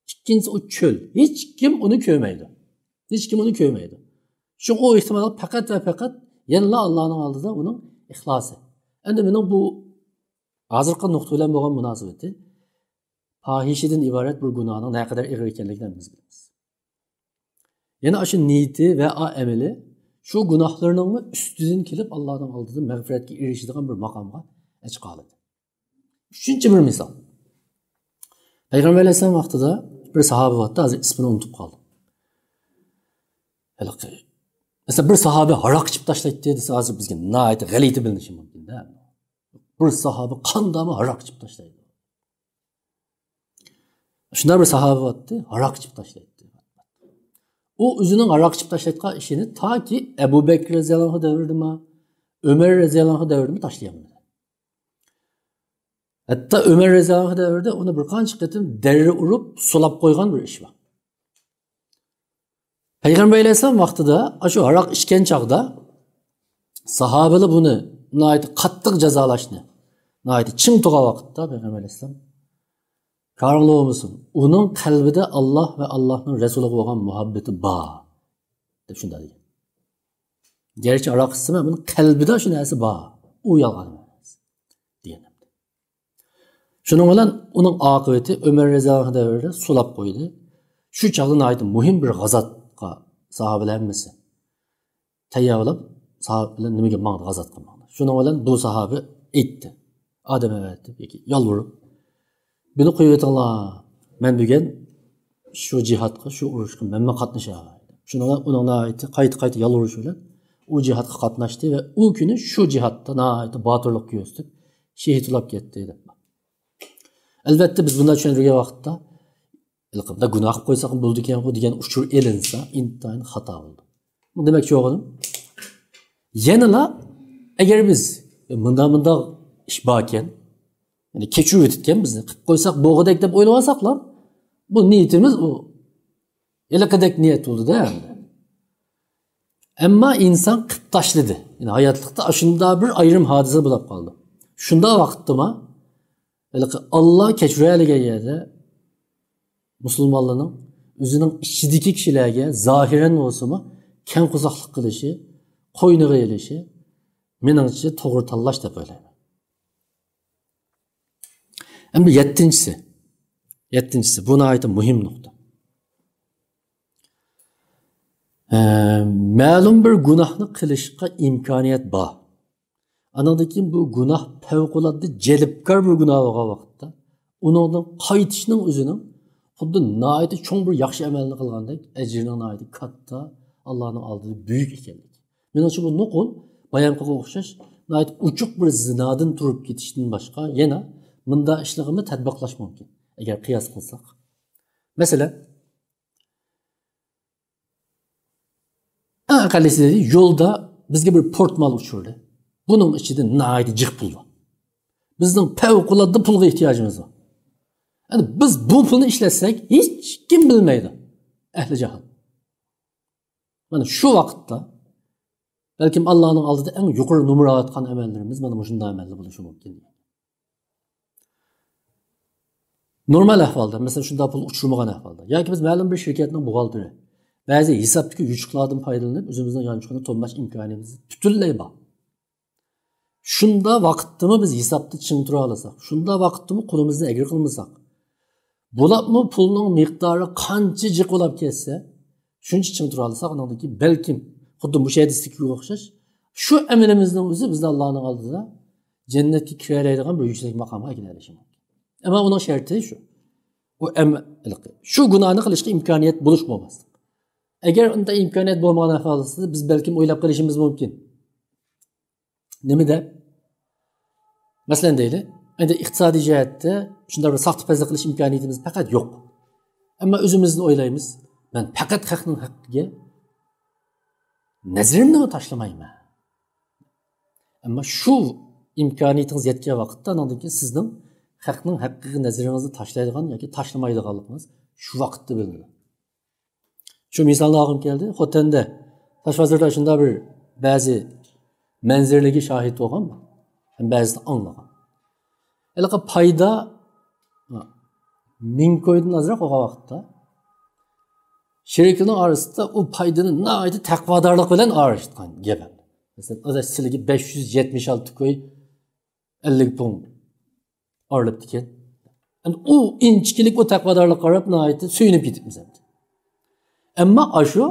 ئىككىنچىسى، ئۇ چۆل. ھېچكىم ئۇنى كۆرمەيدۇ. ھېچكىم ئۇنى كۆرمەيدۇ. شۇڭا ئۇ ئېھتىمال پەقەت ۋە پەقەت يەنىلا ئاللانىڭ ئالدىدا ئۇنىڭ ئىخلاسى. ئەمدى مېنىڭ بۇ ھازىرقى نۇقتا بىلەن بولغان مۇناسىۋىتى پاھىشىدىن ئىبارەت بىر گۇناھنىڭ نەقەدەر ئېغىر ئىكەنلىكىنى ھەممىمىز بىلىمىز. يەنە ئاشۇ نىيىتى ۋە ئا ئەمىلى شۇ گۇناھلىرىنىڭمۇ ئۈستىدىن كېلىپ ئاللانىڭ ئالدىدا مەغپىرەتكە ئېرىشىدىغان بىر ماقامغا ئەچىقالىدى. ئۈچىنچى بىر مىسال. پەيغەمبەر ئەلەيھىسسالام ۋاقتىدا بىر ساھابە بارتتى، ھازىر ئىسمىنى ئۇنتۇپ قالدىم. ھېلىقى، مەسىلەن، بىر ساھابە ھاراق ئىچىپ تاشلايتتى دېسە، ھازىر بىزگە ناھايىتى غەلىتە بىلىنىشى مۇمكىن-دە. بىر ساھابە قانداقمۇ ھاراق ئىچىپ تاشلايدۇ؟ شۇنداق بىر ساھابە بارتتى، ھاراق ئىچىپ تاشلايتتى. ئۇ ئۆزىنىڭ ھاراق ئىچىپ تاشلايدىغان ئىشىنى تاكى ئەبۇ بەكرى رەزىياللاھۇ ئەنھۇ دەۋرىدىمۇ، ئۆمەر رەزىياللاھۇ ئەنھۇ دەۋرىدىمۇ تاشلىيالمىدى. ھەتتا ئۆمەر رەزىياللاھۇ ئەنھۇ دەۋرىدە ئۇنى بىر قانچە قېتىم دەررە ئۇرۇپ، سولاپ قويغان بىر ئىش بار. پەيغەمبەر ئەلەيھىسسالام ۋاقتىدا ئاشۇ ھاراق ئىچكەن چاغدا ساھابىلەر بۇنى ناھايىتى قاتتىق جازالاشنى ناھايىتى چىڭ تۇرغان ۋاقىتتا پەيغەمبەر ئەلەيھىسسالام، كارىڭلار بولمىسۇن، ئۇنىڭ قەلبىدە ئاللا ۋە ئاللانىڭ رەسۇلىغا بولغان مۇھەببىتى بار، دەپ شۇنداق دېگەن. گەرچە ھاراق ئىچسىمۇ، بۇنىڭ قەلبىدە شۇ نەرسە بار، ئۇ يالغان ئەمەس، دېگەن. شۇنىڭ بىلەن ئۇنىڭ ئاقىۋىتى ئۆمەر رەزىياللاھۇ ئەنھۇ دەۋرىدە سولاپ قويدى. شۇ چاغدا ناھايىتى مۇھىم بىر غازاتقا ساھابىلەر ھەممىسى تەييارلاپ، ساھابە بىلەن نېمىگە ماڭدى، غازاتقا ماڭدى. شۇنىڭ بىلەن بۇ ساھابە ئېيتتى، ئادەم ئەۋەتىپ ياكى يالۋۇرۇپ، بۇنى قويۇۋېتىڭلار، مەن بۈگۈن شۇ جىھادقا، شۇ ئۇرۇشقا مەنمۇ قاتنىشاي. شۇنىڭ بىلەن ئۇنىڭ ناھايىتى قايتا-قايتا يالۋۇرۇشى بىلەن ئۇ جىھادقا قاتناشتى ۋە ئۇ كۈنى شۇ جىھادتا ناھايىتى باتۇرلۇق كۆرسىتىپ، شېھىت بولاپ كەتتى دەپ. ئەلۋەتتە، بىز بۇنداق چۈشەندۈرگەن ۋاقىتتا، ھېلىقى بۇنداق گۇناھ قىلىپ قويساقمۇ بولىدىكەنغۇ دېگەن ئۇچۇر ئېلىنسا، ئىنتايىن خاتا بولىدۇ. دېمەكچى بولغىنىم، يەنىلا ئەگەر بىز مۇنداق، مۇنداق ئىش باركەن، يەنى كەچۈرۈۋېتىدىكەن بىزنى، قىلىپ قويساق بولغۇدەك دەپ ئويلىۋالساقلا، بۇ نىيىتىمىز ئۇ ھېلىقىدەك نىيەت بولدى-دە ئەمدى. ئەمما ئىنسان قىلىپ تاشلىدى. يەنى ھاياتلىقتا ئاشۇنداق بىر ئايرىم ھادىسە بولۇپ قالدى. شۇنداق ۋاقىتتىما، ھېلىقى ئاللا كەچۈرەلىگەن يەردە مۇسۇلمانلارنىڭ ئۆزىنىڭ ئىچىدىكى كىشىلەرگە زاھىرەن بولسىمۇ كەڭ قورساقلىق قىلىشى، قوينىغا ئېلىشى، مېنىڭچە، توغرا تاللاش دەپ ئويلايمەن. ئەمدى يەتتىنچىسى. يەتتىنچىسى، بۇ ناھايىتى مۇھىم نۇقتا. ئە، مەلۇم بىر گۇناھنى قىلىشقا ئىمكانىيەت بار. ئانىڭدىن كېيىن بۇ گۇناھ پەۋقۇلئاددە جەلپكار بىر گۇناھ بولغان ۋاقىتتا، ئۇنىڭدىن قايتىشنىڭ ئۆزىنىڭ خۇددى ناھايىتى چوڭ بىر ياخشى ئەمەلنى قىلغاندەك ئەجرىنىڭ ناھايىتى كاتتا، ئاللانىڭ ئالدىدا بۈيۈك ئىكەنلىكى. مېنىڭچە، بۇ نوقۇل بايان قىلغان ئوخشاش ناھايىتى ئوچۇق بىر زىنادىن تۇرۇپ كېتىشتىن باشقا يەنە مۇنداق ئىشلارغىمۇ تەتبىقلاش مۇمكىن، ئەگەر قىياس قىلساق. مەسىلەن، ئەڭ ئەقەللىسى دەيدۇ، يولدا بىزگە بىر پورتمال ئۇچرىدى. بۇنىڭ ئىچىدە ناھايىتى جىق پۇل بار. بىزنىڭ پەۋقۇلئاددە پۇلغا ئېھتىياجىمىز بار. ئەمدى بىز بۇ پۇلنى ئىشلەتسەك، ھېچكىم بىلمەيدۇ. ئەھلى جاھان. مانا شۇ ۋاقىتتا بەلكىم ئاللانىڭ ئالدىدا ئەڭ يۇقىرى نومۇر ئاۋاتقان ئەمەللىرىمىز مانا مۇشۇنداق ئەمەللەر بولۇشى مۇمكىن. نورمال ئەھۋالدا، مەسىلەن، شۇنداق پۇل ئۇچرىمىغان ئەھۋالدا، ياكى بىز مەلۇم بىر شىركەتنىڭ بوغالتىرى، بەزى ھېسابتىكى يوچۇقلاردىن پايدىلىنىپ، ئۆزىمىزنىڭ يانچۇقىنى تولماش ئىمكانىيىتىمىز پۈتۈنلەي بار. شۇنداق ۋاقىتتىمۇ بىز ھېسابتا چىڭ تۇرالىساق، شۇنداق ۋاقىتتىمۇ قولىمىزنى ئەگرى قىلمىساق، بولۇپمۇ پۇلنىڭ مىقدارى قانچە جىق بولاپ كەتسە، شۇنچە چىڭ تۇرالىساق، ئاندىن كېيىن بەلكىم خۇددى مۇشۇ ھەدىستىكىگە ئوخشاش شۇ ئەمىلىمىزنىڭ ئۆزى بىزنى ئاللانىڭ ئالدىدا جەننەتكە كىرەلەيدىغان بىر يۈكسەك ماقامغا ئەكېلەلىشى مۇمكىن. ئەمما ئۇنىڭ شەرتى شۇ. ئۇ ئەم-، شۇ گۇناھنى قىلىشقا ئىمكانىيەت بولۇش بولماسلىق. ئەگەر ئۇنداق ئىمكانىيەت بولمىغان ئەھۋالدا بىز بەلكىم ئويلاپ قېلىشىمىز مۇمكىن. نېمە دەپ؟ مەسىلەن دەيلى، ئەندى ئىقتىسادىي جەھەتتە شۇنداق بىر ساختىپەزلىك قىلىش ئىمكانىيىتىمىز پەقەت يوق. ئەمما ئۆزىمىزنى ئويلايمىز، مەن پەقەت خەقنىڭ ھەققىگە نەزىرىمنىمۇ تاشلىمايمەن. ئەمما شۇ ئىمكانىيىتىڭىز يەتكەن ۋاقىتتا، ئاندىن كېيىن سىزنىڭ خەقنىڭ ھەققىگە نەزىرىڭىزنى تاشلايدىغان ياكى تاشلىمايدىغانلىقىڭىز شۇ ۋاقىتتا بىلىنىدۇ. شۇ مىسالنى ئالغۇم كەلدى. خوتەندە تاش بازىرىدا شۇنداق بىر بەزى مەنزىرىلەرگە شاھىت بولغان، ھەم بەزىسىنى ئاڭلىغان. ھېلىقى پايدا مىڭ كويدىن ئازراق بولغان ۋاقىتتا، شېرىكلىرىنىڭ ئارىسىدا ئۇ پايدىنى ناھايىتى تەقۋادارلىق بىلەن ئايرىشىدىغان گەپ. مەسىلەن، ئاداش سىلىگە بەش يۈز يەتمىش ئالتە كوي ئەللىك پۇڭ ئايرىلىپتىكەن. ئەمدى ئۇ ئىنچىكىلىك، ئۇ تەقۋادارلىققا قاراپ ناھايىتى سۆيۈنۈپ كېتىپمىز ئەمدى. ئەمما ئاشۇ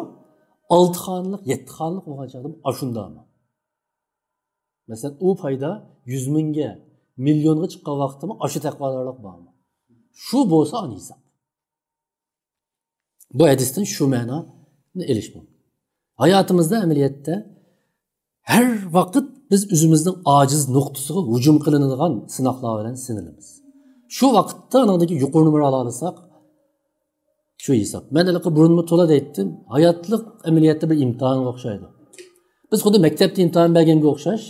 ئالتە خانىلىق، يەتتە خانىلىق بولغان چاغدا ئاشۇنداقمۇ؟ مەسىلەن، ئۇ پايدا يۈز مىڭگە، مىليونغا چىققان ۋاقىتتىمۇ ئاشۇ تەقۋادارلىق بارمۇ؟ شۇ بولسا ئانا ھېساب. بۇ ھەدىستىن شۇ مەنانى ئېلىش مۇمكىن. ھاياتىمىزدا ئەمەلىيەتتە ھەر ۋاقىت بىز ئۆزىمىزنىڭ ئاجىز نۇقتىسىغا ھۇجۇم قىلىنىدىغان سىناقلار بىلەن سىنىلىمىز. شۇ ۋاقىتتا ئاندىن كېيىن يۇقىرى نومۇر ئالالىساق، شۇ ھېساب. مەن ھېلىقى بۇرۇنمۇ تولا دەيتتىم، ھاياتلىق ئەمەلىيەتتە بىر ئىمتىھانغا ئوخشايدۇ. بىز خۇددى مەكتەپتە ئىمتىھان بەرگەنگە ئوخشاش،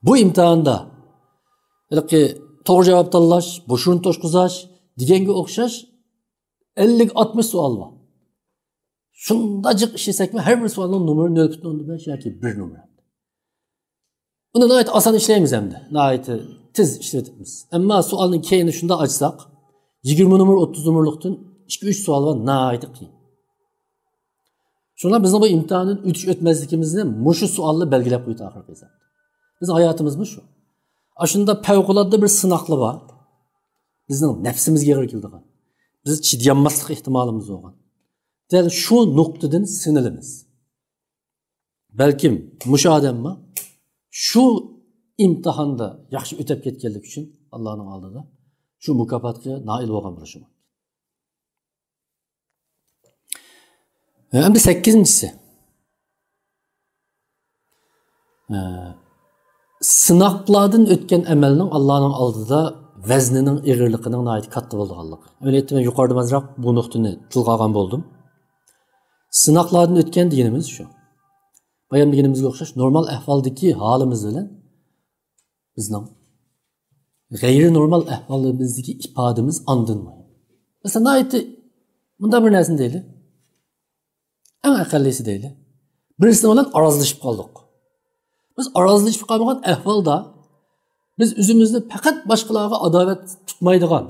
بۇ ئىمتىھاندا ھېلىقى توغرا جاۋاب تاللاش، بوش ئورۇن توشقۇزاش دېگەنگە ئوخشاش ئەللىك، ئاتمىش سوئال بار. شۇنداق جىق ئىشلىسەكمۇ، ھەر بىر سوئالنىڭ نومۇرى نۆل پۈتۈن ئوندىن بەش ياكى بىر نومۇر. ئۇنى ناھايىتى ئاسان ئىشلەيمىز ئەمدى. ناھايىتى تېز ئىشلىۋېتىپمىز. ئەمما سوئالنىڭ كەينىنى شۇنداق ئاچساق، يىگىرمە نومۇر، ئوتتۇز نومۇرلۇقتىن ئىككى، ئۈچ سوئال بار، ناھايىتى قىيىن. شۇڭا بىزنىڭ بۇ ئىمتىھاندىن ئۆتۈش ئۆتمەسلىكىمىزنى مۇشۇ سوئاللا بەلگىلەپ قويدى ئاخىرقى ھېسابتا. بىزنىڭ ھاياتىمىزمۇ شۇ. ئاشۇنداق پەۋقۇلئاددە بىر سىناقلا بار. بىزنىڭ نەپسىمىزگە ئېغىر كېلىدىغان. بىز چىدىيالماسلىق ئېھتىمالىمىز بولغان. دەل شۇ نۇقتىدىن سىنىلىمىز. بەلكىم مۇشۇ ئادەممۇ شۇ ئىمتىھاندا ياخشى ئۆتەپ كەتكەنلىكى ئۈچۈن ئاللانىڭ ئالدىدا شۇ مۇكاپاتقا نائىل بولغان بولۇشى مۇمكىن. ئەمدى سەككىزىنچىسى. ئە، سىناقلاردىن ئۆتكەن ئەمەلنىڭ ئاللانىڭ ئالدىدا ۋەزنىنىڭ ئېغىرلىقىنىڭ ناھايىتى كاتتا بولىدىغانلىقى. ئەمەلىيەتتە مەن يۇقىرىدا ئازراق بۇ نۇقتىنى تىلغا ئالغان بولدۇم. سىناقلاردىن ئۆتكەن دېگىنىمىز شۇ. بايام دېگىنىمىزگە ئوخشاش نورمال ئەھۋالدىكى ھالىمىز بىلەن بىزنىڭ غەيرىي نورمال ئەھۋالىمىزدىكى ئىپادىمىز ئاندىن مۇھىم. مەسىلەن، ناھايىتى مۇنداق بىر نەرسىنى دەيلى. ئەڭ ئەقەللىسى دەيلى. بىرسى بىلەن ئارازلىشىپ قالدۇق. بىز ئارازلىشىپ قالمىغان ئەھۋالدا بىز ئۆزىمىزنى پەقەت باشقىلارغا ئاداۋەت تۇتمايدىغان،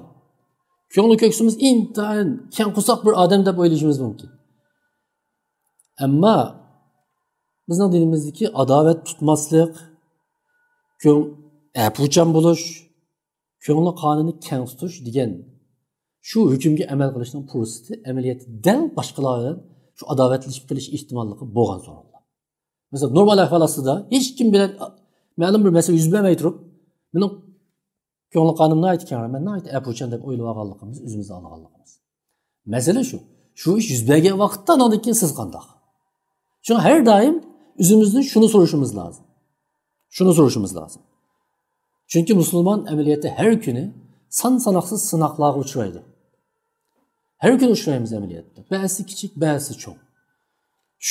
كۆڭلى كۆكسىمىز ئىنتايىن كەڭ قورساق بىر ئادەم دەپ ئويلىشىمىز مۇمكىن. ئەمما بىزنىڭ دىنىمىزدىكى ئاداۋەت تۇتماسلىق، كۆڭ-، ئەپۇچان بولۇش، كۆڭلى قانىنى كەڭ تۇتۇش دېگەن شۇ ھۆكۈمگە ئەمەل قىلىشنىڭ پۇرسىتى ئەمەلىيەتتە دەل باشقىلار بىلەن شۇ ئاداۋەتلىشىپ قېلىش ئېھتىماللىقى بولغان سورۇنلار. مەسىلەن، نورمال ئەھۋال ئاستىدا ھېچكىم بىلەن مەلۇم بىر مەسىلە يۈز بەرمەي تۇرۇپ، مېنىڭ كۆڭلى قانۇم ناھايىتى كەڭ، مەن ناھايىتى ئەپۇچان دەپ ئويلىۋالغانلىقىمىز، ئۆزىمىزنى ئالدىغانلىقىمىز. مەسىلە شۇ. شۇ ئىش يۈز بەرگەن ۋاقىتتا ئاندىن كېيىن سىز قانداق؟ شۇڭا ھەر دائىم ئۆزىمىزدىن شۇنى سورىشىمىز لازىم. شۇنى سورىشىمىز لازىم. چۈنكى مۇسۇلمان ئەمەلىيەتتە ھەر كۈنى سان ساناقسىز سىناقلارغا ئۇچرايدۇ. ھەر كۈنى ئۇچرايمىز ئەمەلىيەتتە. بەزىسى كىچىك، بەزىسى چوڭ.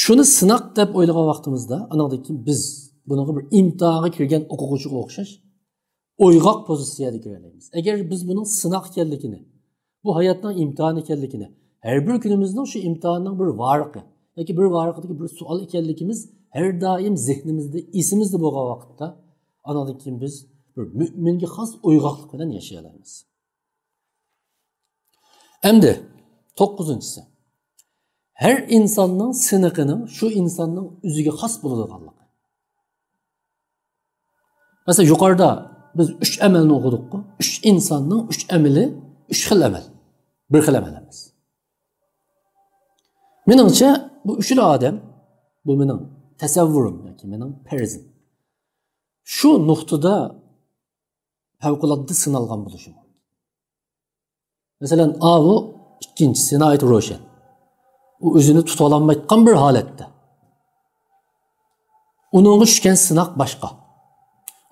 شۇنى سىناق دەپ ئويلىغان ۋاقتىمىزدا، ئانىڭدىن كېيىن بىز بۇنىڭغا بىر ئىمتىھانغا كىرگەن ئوقۇغۇچىغا ئوخشاش ئويغاق پوزىتسىيەدە كىرەلەيمىز. ئەگەر بىز بۇنىڭ سىناق ئىكەنلىكىنى، بۇ ھاياتنىڭ ئىمتىھانى ئىكەنلىكىنى، ھەر بىر كۈنىمىزنىڭ شۇ ئىمتىھاننىڭ بىر ۋارىقى ياكى بىر ۋارىقىدىكى بىر سوئال ئىكەنلىكىمىز ھەر دائىم زېھنىمىزدە، ئېسىمىزدە بولغان ۋاقىتتا، ئانىڭدىن كېيىن بىز بىر مۆمىنگە خاس ئويغاقلىق بىلەن ياشىيالايمىز. ئەمدى توققۇزىنچىسى. ھەر ئىنساننىڭ سىنىقىنىڭ شۇ ئىنساننىڭ ئۆزىگە خاس بولىدىغانلىقى. مەسىلەن، يۇقىرىدا بىز ئۈچ ئەمەلنى ئوقۇدۇققۇ. ئۈچ ئىنساننىڭ ئۈچ ئەمىلى، ئۈچ خىل ئەمەل. بىر خىل ئەمەل ئەمەس. مېنىڭچە، بۇ ئۈچىلا ئادەم، بۇ مېنىڭ تەسەۋۋۇرۇم ياكى مېنىڭ پەرىزىم، شۇ نۇقتىدا پەۋقۇلئاددە سىنالغان بولۇشى مۇمكىن. مەسىلەن، ئاۋۇ ئىككىنچىسى ناھايىتى روشەن. ئۇ ئۆزىنى تۇتۇۋالالمايدىغان بىر ھالەتتە. ئۇنىڭغا چۈشكەن سىناق باشقا.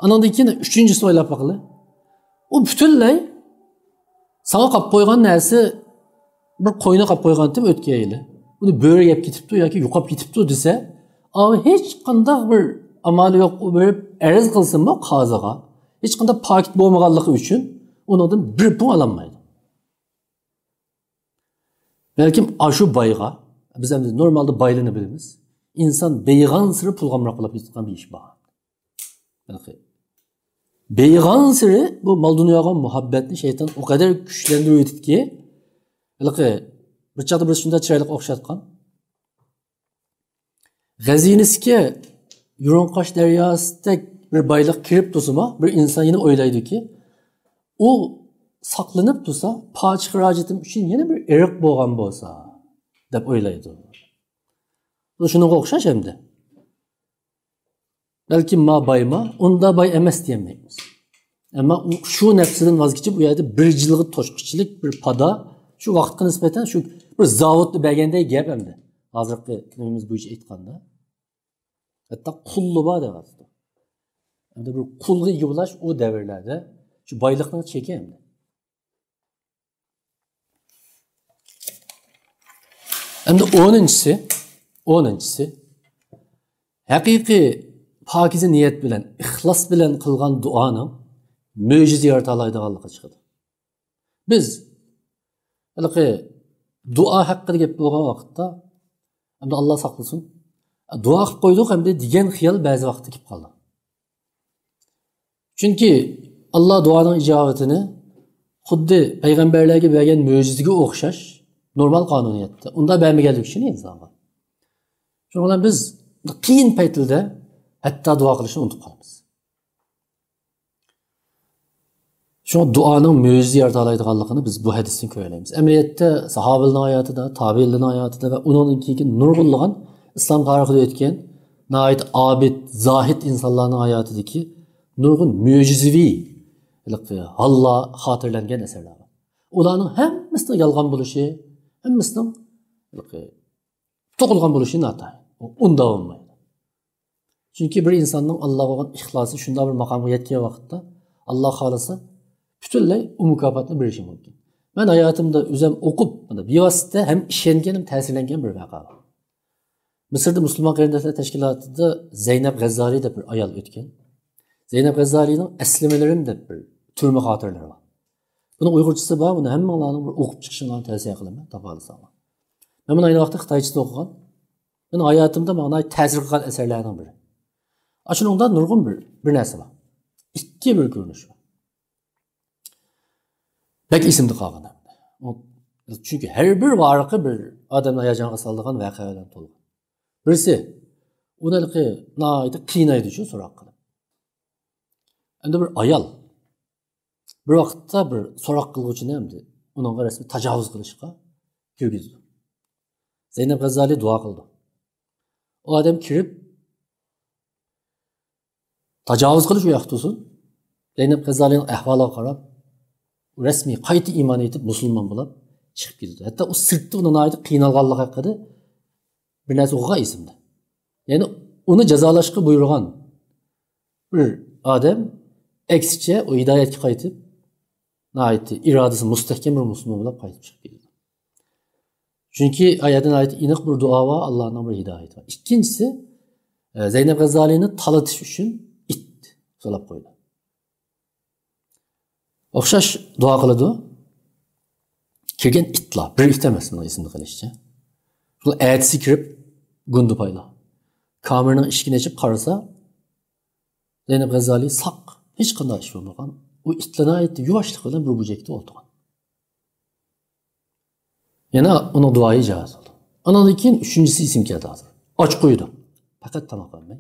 ئانىڭدىن كېيىن ئۈچىنچىسىنى ئويلاپ باقىلى. ئۇ پۈتۈنلەي ساڭا قاپ قويغان نەرسە، بىر قوينى قاپ قويغانتىم ئۆتكەن يىلى. ئۇنى بۆرە يەپ كېتىپتۇ ياكى يوقاپ كېتىپتۇ دېسە، ئاۋۇ ھېچقانداق بىر ئامالى يوق، ئۇ بېرىپ ئەرز قىلسىمۇ قازىغا، ھېچقانداق پاكىت بولمىغانلىقى ئۈچۈن ئۇنىڭدىن بىر پۇڭ ئالالمايدۇ. بەلكىم ئاشۇ بايغا، بىز ئەمدى نورمالدا بايلىنى بىلىمىز. ئىنسان بېيىغانسېرى پۇلغا ئامراق بولۇپ كېتىدىغان بىر ئىش بار. بېيىغانسېرى بۇ مال دۇنياغا مۇھەببەتنى شەيتان ئۇ قەدەر كۈچلەندۈرۈۋېتىدىكى، ھېلىقى بىر چاغدا بىرسى شۇنداق چىرايلىق ئوخشاتقان. غەزىنىسىگە يۇرۇڭقاش دەرياسىدەك بىر بايلىق كىرىپ تۇرسىمۇ، بىر ئىنسان يەنە ئويلايدۇكى، ئۇ ساقلىنىپ تۇرسا، پاچىخ راجىتىم ئۈچۈن يەنە بىر ئېرىق بولغان بولسا، دەپ ئويلايدۇ. بۇ شۇنىڭغا ئوخشاش ئەمدى. بەلكىم ما بايما، ئۇندا باي ئەمەس دېيەلمەيمىز. ئەمما ئۇ شۇ نەپسىدىن ۋاز كېچىپ، ئۇ يەردە بىر جىلغا توشقۇچىلىك بىر پادا، شۇ ۋاقىتقا نىسبەتەن شۇ بىر زاۋۇتنى بەرگەندەك گەپ ئەمدى. ھازىرقى نېمىمىز بويىچە ئېيتقاندا. ھەتتا قۇللا بار دەۋاتىدۇ. ئەمدى بىر قۇلغا ئىگە بولاش ئۇ دەۋرلەردە شۇ بايلىقنىڭ چېكى ئەمدى. ئەمدى ئونىنچىسى، ئونىنچىسى، ھەقىقىي پاكىزە نىيەت بىلەن، ئىخلاس بىلەن قىلغان دۇئانىڭ مۆجىزە يارىتالايدىغانلىقى چىقىدۇ. بىز ھېلىقى دۇئا ھەققىدە گەپ بولغان ۋاقىتتا، ئەمدى ئاللا ساقلىسۇن، دۇئا قىلىپ قويدۇق ئەمدى دېگەن خىيال بەزى ۋاقىتتا كېلىپ قالىدۇ. چۈنكى ئاللا دۇئانىڭ ئىجابىتىنى خۇددى پەيغەمبەرلەرگە بەرگەن مۆجىزىگە ئوخشاش نورمال قانۇنىيەتتە ئۇنداق بەرمىگەنلىكى ئۈچۈن ئىنسانغا. شۇنىڭ بىلەن بىز قىيىن پەيتلىدە ھەتتا دۇئا قىلىشنى ئۇنتۇپ قالىمىز. شۇڭا دۇئانىڭ مۆجىزە يارىتالايدىغانلىقىنى بىز بۇ ھەدىستىن كۆرەلەيمىز. ئەمەلىيەتتە ساھابىلەرنىڭ ھاياتىدا، تابىئىنلەرنىڭ ھاياتىدا ۋە ئۇنىڭدىن كېيىنكى نۇرغۇنلىغان ئىسلام تارىخىدا ئۆتكەن ناھايىتى ئابىد، زاھىد ئىنسانلارنىڭ ھاياتىدىكى نۇرغۇن مۆجىزىۋى ھاللار خاتىرىلەنگەن ئەسەرلەر بار. ئۇلارنىڭ ھەممىسىنىڭ يالغان بولۇشى، ھەممىسىنىڭ توقۇلغان بولۇشى ناتايىن. ئۇ ئۇنداق بولمايدۇ. چۈنكى بىر ئىنساننىڭ ئاللاغا بولغان ئىخلاسى شۇنداق بىر ماقامغا يەتكەن ۋاقىتتا، ئاللا خالىسا، پۈتۈنلەي ئۇ مۇكاپاتنى بېرىشى مۇمكىن. مەن ھاياتىمدا ئۆزۈم ئوقۇپ، مانا، بىۋاسىتە ھەم ئىشەنگەن، ھەم تەسىرلەنگەن بىر ۋەقە بار. مىسىردا مۇسۇلمان قېرىنداشلار تەشكىلاتىدا زەينەپ غەززالى دەپ بىر ئايال ئۆتكەن. زەينەپ غەززالىنىڭ ئەسلىمىلىرىم دەپ بىر تۈرمە خاتىرىلىرى بار. بۇنىڭ ئۇيغۇرچىسى بار، بۇنى ھەممىڭلارنىڭ بىر ئوقۇپ چىقىشىڭلارنى تەۋسىيە قىلىمەن، تاپالىساڭلار. مەن بۇنى ئەينى ۋاقىتتا خىتايچىسىنى ئوقۇغان. مېنىڭ ھاياتىمدا ماڭا ناھايىتى تەسىر قىلغان ئەسەرلەرنىڭ بىرى. ئاشۇنىڭدا نۇرغۇن بىر، بىر نەرسە بار. ئىككى بىر كۆرۈنۈش بار. بەك ئېسىمدە قالغان. ئۇ، چۈنكى ھەر بىر ۋارىقى بىر ئادەمنى ھاياجانغا سالىدىغان ۋەقەلەردىن تولغان. بىرسى، ئۇنى ھېلىقى ناھايىتى قىينايدۇ شۇ سوراق قىلىپ. ئەمدى بىر ئايال بىر ۋاقىتتا بىر سوراق قىلغۇچىنى ئەمدى ئۇنىڭغا رەسمىي تاجاۋۇز قىلىشقا كىرگۈزىدۇ. زەينەپ غەززالى دۇئا قىلىدۇ. ئۇ ئادەم كىرىپ، تاجاۋۇز قىلىش ئۇ ياقتا تۇرسۇن. زەينەپ غەززالىنىڭ ئەھۋالىغا قاراپ، رەسمىي قايتا ئىمان ئېيتىپ، مۇسۇلمان بولۇپ چىقىپ كېتىدۇ. ھەتتا ئۇ سىرتتا ئۇنىڭ ناھايىتى قىينالغانلىقى ھەققىدە بىر نەرسە ئوقۇغان ئېسىمدە. يەنى ئۇنى جازالاشقا بۇيرۇغان بىر ئادەم ئەكسىچە ئۇ ھىدايەتكە قايتىپ، ناھايىتى ئىرادىسى مۇستەھكەم بىر مۇسۇلمان بولۇپ قايتىپ چىقىپ كېتىدۇ. چۈنكى ئايەتتە ناھايىتى ئېنىق بىر دۇئا بار، ئاللانىڭ بىر ھىدايىتى بار. ئىككىنچىسى، ئە، زەينەپ غەززالىنى تالىتىش ئۈچۈن ئىت سولاپ قويدى. ئوخشاش دۇئا قىلىدۇ. كىرگەن ئىتلار، بىر ئىت ئەمەس، مېنىڭ ئېسىمدە قېلىشىچە. شۇ ئەتىسى كىرىپ، گۇندىپايلار. كامېرنىڭ ئىشىكىنى ئېچىپ قارىسا، زەينەپ غەززالى ساق، ھېچقانداق ئىش بولمىغان. ئۇ ئىتلار ناھايىتى يۇۋاشلىق بىلەن بىر بۇرجەكتە ئولتۇرغان. يەنە ئۇنىڭ دۇئايى ئىجابەت بولدى. ئانىڭدىن كېيىن ئۈچىنچىسى ئېسىمگە كەلدى ھازىر. ئاچ قويىدۇ. پەقەت تاماق بەرمەي.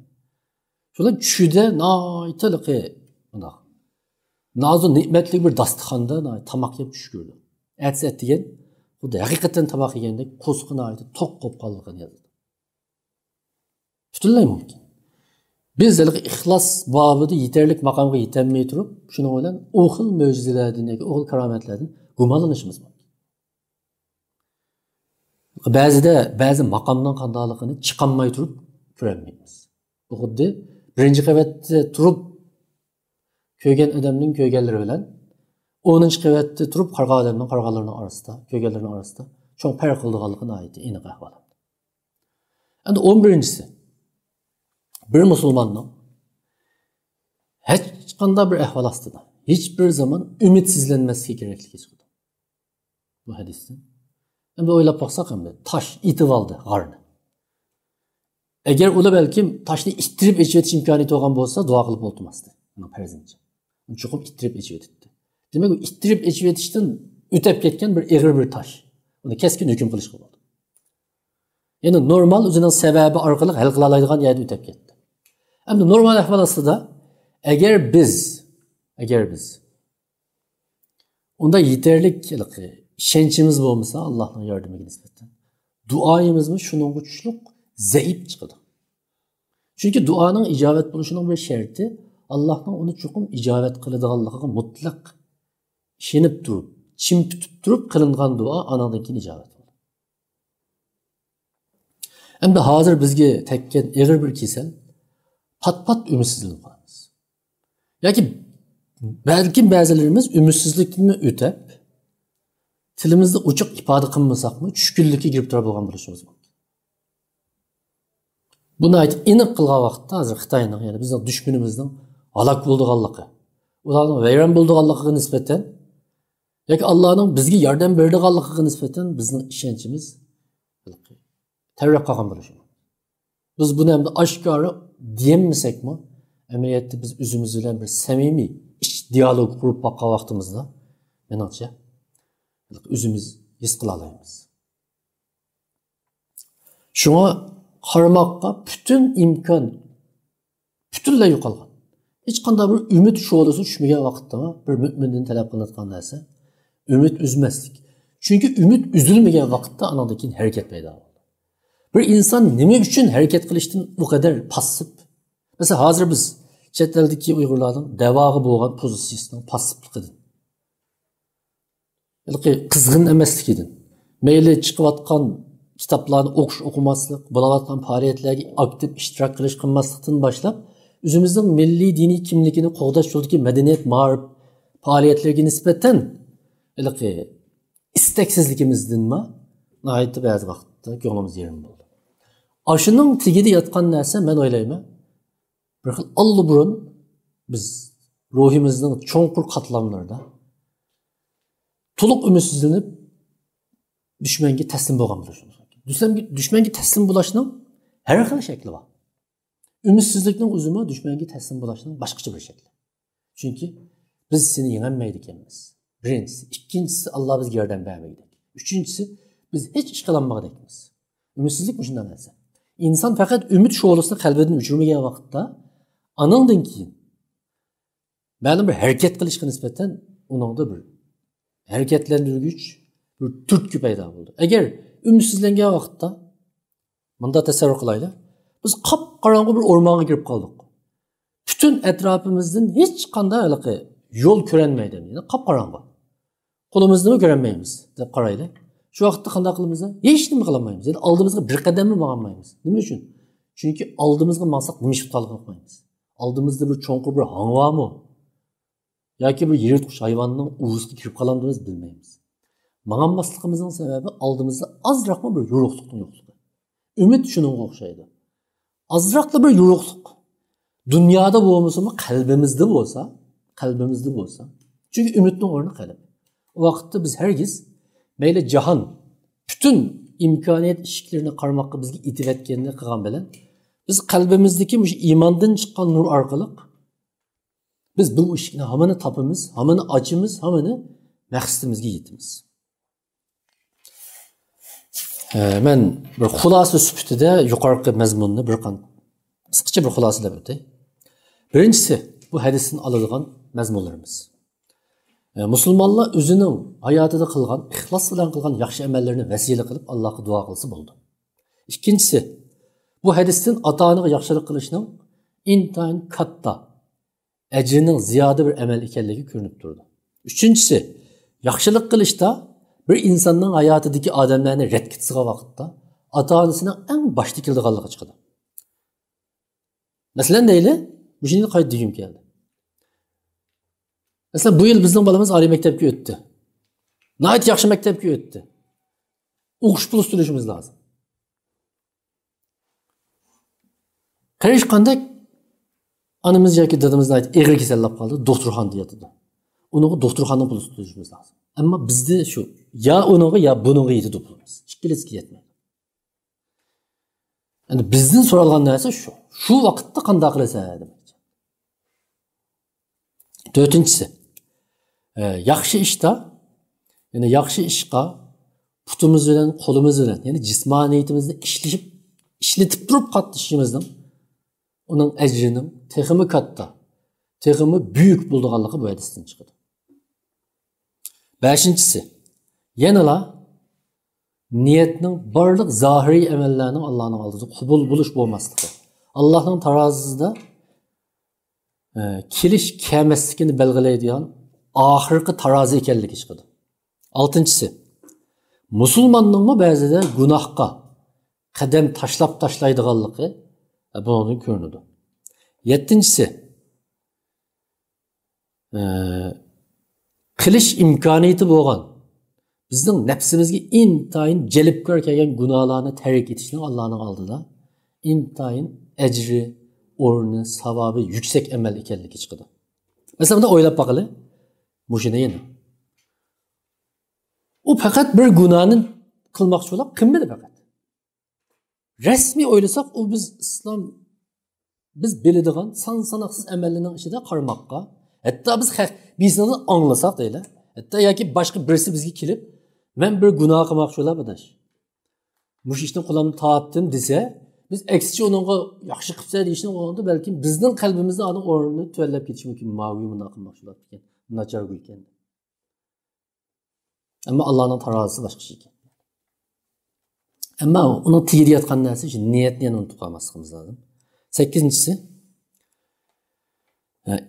شۇلار چۈشىدە ناھايىتى ھېلىقى مۇنداق نازۇ نېمەتلىك بىر داستىخاندا ناھايىتى تاماق يەپ چۈش كۆردى. ئەتىسى ئەتىگەن خۇددى ھەقىقەتەن تاماق يېگەندەك قورسىقى ناھايىتى توق بولۇپ قالغىنى يازىدۇ. پۈتۈنلەي مۇمكىن. بىز ھېلىقى ئىخلاس بابىدا يېتەرلىك ماقامغا يېتەلمەي تۇرۇپ، شۇنىڭ بىلەن ئۇ خىل مۆجىزىلەردىن ياكى ئۇ خىل كارامەتلەردىن گۇمانلىنىشىمىز مۇمكىن. بەزىدە بەزى ماقامنىڭ قانداقلىقىنى چىقالماي تۇرۇپ كۆرەلمەيمىز. بۇ خۇددى بىرىنچى قەۋەتتە تۇرۇپ كۆرگەن ئادەمنىڭ كۆرگەنلىرى بىلەن ئونىنچى قەۋەتتە تۇرۇپ قارىغان ئادەمنىڭ قارىغانلىرىنىڭ ئارىسىدا، كۆرگەنلىرىنىڭ ئارىسىدا چوڭ پەرق قىلىدىغانلىقى ناھايىتى ئېنىق ئەھۋال. ئەمدى ئون بىرىنچىسى، بىر مۇسۇلماننىڭ ھېچقانداق بىر ئەھۋال ئاستىدا ھېچ بىر زامان ئۈمىدسىزلەنمەسلىكى كېرەكلىكى چىقىدۇ بۇ ھەدىستىن. ئەمدى ئويلاپ باقساق، ئەمدى تاش ئېتىۋالدى غارنى. ئەگەر ئۇلار بەلكىم تاشنى ئىتتىرىپ ئېچىۋېتىش ئىمكانىيىتى بولغان بولسا، دۇئا قىلىپ ئولتۇرماستى. ئۇنىڭ پەرزىنچە. ئۇنى چوقۇم ئىتتىرىپ ئېچىۋېتەتتى. دېمەك، ئۇ ئىتتىرىپ ئېچىۋېتىشتىن ئۆتەپ كەتكەن بىر ئېغىر بىر تاش. ئۇنى كەسكىن ھۆكۈم قىلىشقا بولىدۇ. يەنى نورمال ئۆزىنىڭ سەۋەبى ئارقىلىق ھەل قىلالايدىغان يەردىن ئۆتەپ كەتتى. ئەمدى نورمال ئەھۋال ئاستىدا، ئەگەر بىز، ئەگەر بىز ئۇندا يېتەرلىك ھېلىقى ئىشەنچىمىز بولمىسا، ئاللاھنىڭ ياردىمىگە نىسبەتەن، دۇئايىمىزمۇ شۇنىڭغا چۈشلۈك زەئىپ چىقىدۇ. چۈنكى دۇئانىڭ ئىجابەت بولۇشىنىڭ بىر شەرتى، ئاللاھنىڭ ئۇنى چوقۇم ئىجابەت قىلىدىغانلىقىغا مۇتلەق ئىشىنىپ تۇرۇپ، چىڭ پۈتۈپ تۇرۇپ قىلىنغان دۇئا ئانىڭدىن كېيىن ئىجابەت بولىدۇ. ئەمدى ھازىر بىزگە تەگكەن ئېغىر بىر كېسەل، پات-پات ئۈمىدسىزلىنىپ قالىمىز. ياكى بەلكىم بەزىلىرىمىز ئۈمىدسىزلىكتىنمۇ ئۆتەپ، تىلىمىزدا ئوچۇق ئىپادە قىلمىساقمۇ، چۈشكۈنلۈككە گىرىپتار بولغان بولۇشىمىز مۇمكىن. بۇ ناھايىتى ئېنىق قىلغان ۋاقىتتا، ھازىر خىتاينىڭ، يەنى بىزنىڭ دۈشمىنىمىزنىڭ ھالاك بولىدىغانلىقى، ئۇلارنىڭ ۋەيران بولىدىغانلىقىغا نىسبەتەن ياكى ئاللانىڭ بىزگە ياردەم بېرىدىغانلىقىغا نىسبەتەن بىزنىڭ ئىشەنچىمىز تەۋرەپ قالغان بولۇشى مۇمكىن. بىز بۇنى ئەمدى ئاشكارا دېيەلمىسەكمۇ، ئەمەلىيەتتە بىز ئۆزىمىز بىلەن بىر سەمىمىي ئىچ دىيالوگ قۇرۇپ باققان ۋاقتىمىزدا، مېنىڭچە، ئۆزىمىز ھېس قىلالايمىز. شۇڭا قارىماققا پۈتۈن ئىمكان پۈتۈنلەي يوقالغان. ھېچقانداق بىر ئۈمىد شولىسى چۈشمىگەن ۋاقىتتا بىر مۆمىندىن تەلەپ قىلىنىدىغان نەرسە ئۈمىد ئۈزمەسلىك. چۈنكى ئۈمىد ئۈزۈلمىگەن ۋاقىتتا ئانىڭدىن كېيىن ھەرىكەت پەيدا بولىدۇ. بىر ئىنسان نېمە ئۈچۈن ھەرىكەت قىلىشتىن بۇ قەدەر پاسسىپ؟ مەسىلەن، ھازىر بىز چەت ئەلدىكى ئۇيغۇرلارنىڭ دەۋاغا بولغان پوزىتسىيىسىنىڭ پاسسىپلىقىدىن، ھېلىقى قىزغىن ئەمەسلىكىدىن، مەيلى چىقىۋاتقان كىتابلارنى ئوقۇش، ئوقۇماسلىق، بولۇۋاتقان پائالىيەتلەرگە ئاكتىپ ئىشتىراك قىلىش، قىلماسلىقتىن باشلاپ، ئۆزىمىزنىڭ مىللىي دىنىي كىملىكىنى قوغداش يولىدىكى مەدەنىيەت، مائارىپ پائالىيەتلىرىگە نىسبەتەن ھېلىقى ئىستەكسىزلىكىمىزدىنمۇ ناھايىتى بەزى ۋاقىتتا كۆڭلىمىز يېرىم بولىدۇ. ئاشۇنىڭ تېگىدە ياتقان نەرسە، مەن ئويلايمەن، بىر خىل ئاللىبۇرۇن بىز روھىمىزنىڭ چوڭقۇر قاتلاملىرىدا تولۇق ئۈمىدسىزلىنىپ، دۈشمەنگە تەسلىم بولغان بولۇشىمىز مۇمكىن. دۈشمەنگە، دۈشمەنگە تەسلىم بولۇشنىڭ ھەر خىل شەكلى بار. ئۈمىدسىزلىكنىڭ ئۆزىمۇ دۈشمەنگە تەسلىم بولۇشنىڭ باشقىچە بىر شەكلى. چۈنكى بىز سېنى يېڭەلمەيدىكەنمىز. بىرىنچىسى. ئىككىنچىسى، ئاللا بىزگە ياردەم بەرمىگۈدەك. ئۈچىنچىسى، بىز ھېچ ئىش قىلالمىغۇدەكمىز. ئۈمىدسىزلىك مۇشۇنداق نەرسە. ئىنسان پەقەت ئۈمىد شولىسىنى قەلبىدىن ئۆچۈرمىگەن ۋاقىتتا، ئانىڭدىن كېيىن مەلۇم بىر ھەرىكەت قىلىشقا نىسبەتەن ئۇنىڭدا بىر ھەرىكەتلەندۈرگۈچ بىر تۈرتكە پەيدا بولىدۇ. ئەگەر ئۈمىدسىزلەنگەن ۋاقىتتا، مۇنداق تەسەۋۋۇر قىلايلى، بىز قاپقاراڭغۇ بىر ئورمانغا كىرىپ قالدۇق. پۈتۈن ئەتراپىمىزدىن ھېچقانداق ھېلىقى يول كۆرۈنمەيدۇ، يەنى قاپقاراڭغۇ. قولىمىزنىمۇ كۆرەلمەيمىز دەپ قارايلى. شۇ ۋاقىتتا قانداق قىلىمىز؟ ھېچ نېمە قىلالمايمىز. يەنى ئالدىمىزغا بىر قەدەممۇ ماڭالمايمىز. نېمە ئۈچۈن؟ چۈنكى ئالدىمىزغا ماڭساق نېمە ئىش بولىدىغانلىقىنى ئۇقمايمىز. ئالدىمىزدا بىر چوڭقۇر بىر ھاڭ بارمۇ؟ ياكى بىر يىرتقۇچ ھايۋاننىڭ ئۇۋىسىغا كىرىپ قالامدىمىز، بىلمەيمىز. ماڭالماسلىقىمىزنىڭ سەۋەبى ئالدىمىزدا ئازراقمۇ بىر يورۇقلۇقنىڭ يوقلۇقى. ئۈمىد شۇنىڭغا ئوخشايدۇ. ئازراقلا بىر يورۇقلۇق دۇنيادا بولمىسىمۇ، قەلبىمىزدە بولسا، قەلبىمىزدە بولسا، چۈنكى ئۈمىدنىڭ ئورنى قەلب. ئۇ ۋاقىتتا بىز ھەرگىز، مەيلى جاھان پۈتۈن ئىمكانىيەت ئىشىكلىرىنى قارىماققا بىزگە ئېتىۋەتكەننى قىلغان بىلەن، بىز قەلبىمىزدىكى مۇشۇ ئىماندىن چىققان نۇر ئارقىلىق بىز بۇ ئىشىكنى ھامان تاپىمىز، ھامان ئاچىمىز، ھامان مەقسىتىمىزگە يېتىمىز. ئە، مەن بىر خۇلاسە سۈپىتىدە يۇقىرىقى مەزمۇننى بىر قان-، قىسقىچە بىر خۇلاسىلەپ ئۆتەي. بىرىنچىسى، بۇ ھەدىستىن ئالىدىغان مەزمۇنلىرىمىز. ئە، مۇسۇلمانلار ئۆزىنىڭ ھاياتىدا قىلغان، ئىخلاس بىلەن قىلغان ياخشى ئەمەللىرىنى ۋەسىلە قىلىپ، ئاللاھقا دۇئا قىلسا بولىدۇ. ئىككىنچىسى، بۇ ھەدىستىن ئاتا-ئانىغا ياخشىلىق قىلىشنىڭ ئىنتايىن كاتتا، ئەجرىنىڭ زىيادە بىر ئەمەل ئىكەنلىكى كۆرۈنۈپ تۇرىدۇ. ئۈچىنچىسى، ياخشىلىق قىلىشتا بىر ئىنساننىڭ ھاياتىدىكى ئادەملەرنى رەتكە سالغان ۋاقىتتا ئاتا-ئانىسىنىڭ ئەڭ باشتا كېلىدىغانلىقى چىقىدۇ. مەسىلەن، دەيلى، مۇشۇنى قايتا دېگۈم كەلدى. مەسىلەن، بۇ يىل بىزنىڭ بالىمىز ئالىي مەكتەپكە ئۆتتى. ناھايىتى ياخشى مەكتەپكە ئۆتتى. ئوقۇش پۇلى تۆلىشىمىز لازىم. قېرىشقاندەك ئانىمىز ياكى دادىمىز ناھايىتى ئېغىر كېسەللەپ قالدى، دوختۇرخانىدا ياتىدۇ. ئۇنىڭغا دوختۇرخانىنىڭ پۇلىنى تۆلىشىمىز لازىم. ئەمما بىزدە شۇ، يا ئۇنىڭغا، يا بۇنىڭغا يېتىدۇ پۇلىمىز. ئىككىلىسىگە يەتمەيدۇ. ئەمدى بىزدىن سورالغان نەرسە شۇ. شۇ ۋاقىتتا قانداق قىلىسەن دېمەكچى. تۆتىنچىسى، ئە، ياخشى ئىشتا، يەنى ياخشى ئىشقا پۇتىمىز بىلەن، قولىمىز بىلەن، يەنى جىسمانىيىتىمىزنى ئىشلىشىپ، ئىشلىتىپ تۇرۇپ قاتنىشىشىمىزنىڭ، ئۇنىڭ ئەجرىنىڭ تېخىمۇ كاتتا، تېخىمۇ بۈيۈك بولىدىغانلىقى بۇ ھەدىستىن چىقىدۇ. بەشىنچىسى، يەنىلا نىيەتنىڭ بارلىق زاھىرىي ئەمەللەرنىڭ ئاللانىڭ ئالدىدا قوبۇل بولۇش بولماسلىقى، ئاللانىڭ تارازىسىدا، ئە، كېلىش كەلمەسلىكىنى بەلگىلەيدىغان ئاخىرقى تارازا ئىكەنلىكى چىقىدۇ. ئالتىنچىسى، مۇسۇلماننىڭمۇ بەزىدە گۇناھقا قەدەم تاشلاپ تاشلايدىغانلىقى، ئە، بۇنىڭدىن كۆرۈنىدۇ. يەتتىنچىسى، ئە، قىلىش ئىمكانىيىتى بولغان، بىزنىڭ نەپسىمىزگە ئىنتايىن جەلپكار كەلگەن گۇناھلارنى تەرك ئېتىشنىڭ ئاللانىڭ ئالدىدا ئىنتايىن ئەجرى، ئورنى، ساۋابى يۈكسەك ئەمەل ئىكەنلىكى چىقىدۇ. مەسىلەن، بۇنى ئويلاپ باقىلى. مۇشۇنى يەنە. ئۇ پەقەت بىر گۇناھنى قىلماقچى بولۇپ قىلمىدى پەقەت. رەسمىي ئويلىساق، ئۇ بىز ئىسلام، بىز بىلىدىغان سان ساناقسىز ئەمەللەرنىڭ ئىچىدە قارىماققا، ھەتتا بىز خە-، بىرسىدىن ئاڭلىساق دەيلى، ھەتتا ياكى باشقا بىرسى بىزگە كېلىپ، مەن بىر گۇناھ قىلماقچى بولۇپ ئاداش، مۇشۇ ئىشتىن قولۇمنى تارتتىم دېسە، بىز ئەكسىچە ئۇنىڭغا ياخشى قىپسەن دېيىشنىڭ ئورنىدا بەلكىم بىزنىڭ قەلبىمىزدە ئۇنىڭ ئورنى تۆۋەنلەپ كېتىشى مۇمكىن. ماۋۇ مۇنداق قىلماقچى بولۇپ كېتىپتىكەن، ناچار گۇي ئىكەن. ئەمما ئاللانىڭ تارازىسى باشقىچە ئىكەن. ئەمما ئۇنىڭ تېگىدە ياتقان نەرسە شۇ نىيەتنى يەنە ئۇنتۇپ قالماسلىقىمىز لازىم. سەككىزىنچىسى،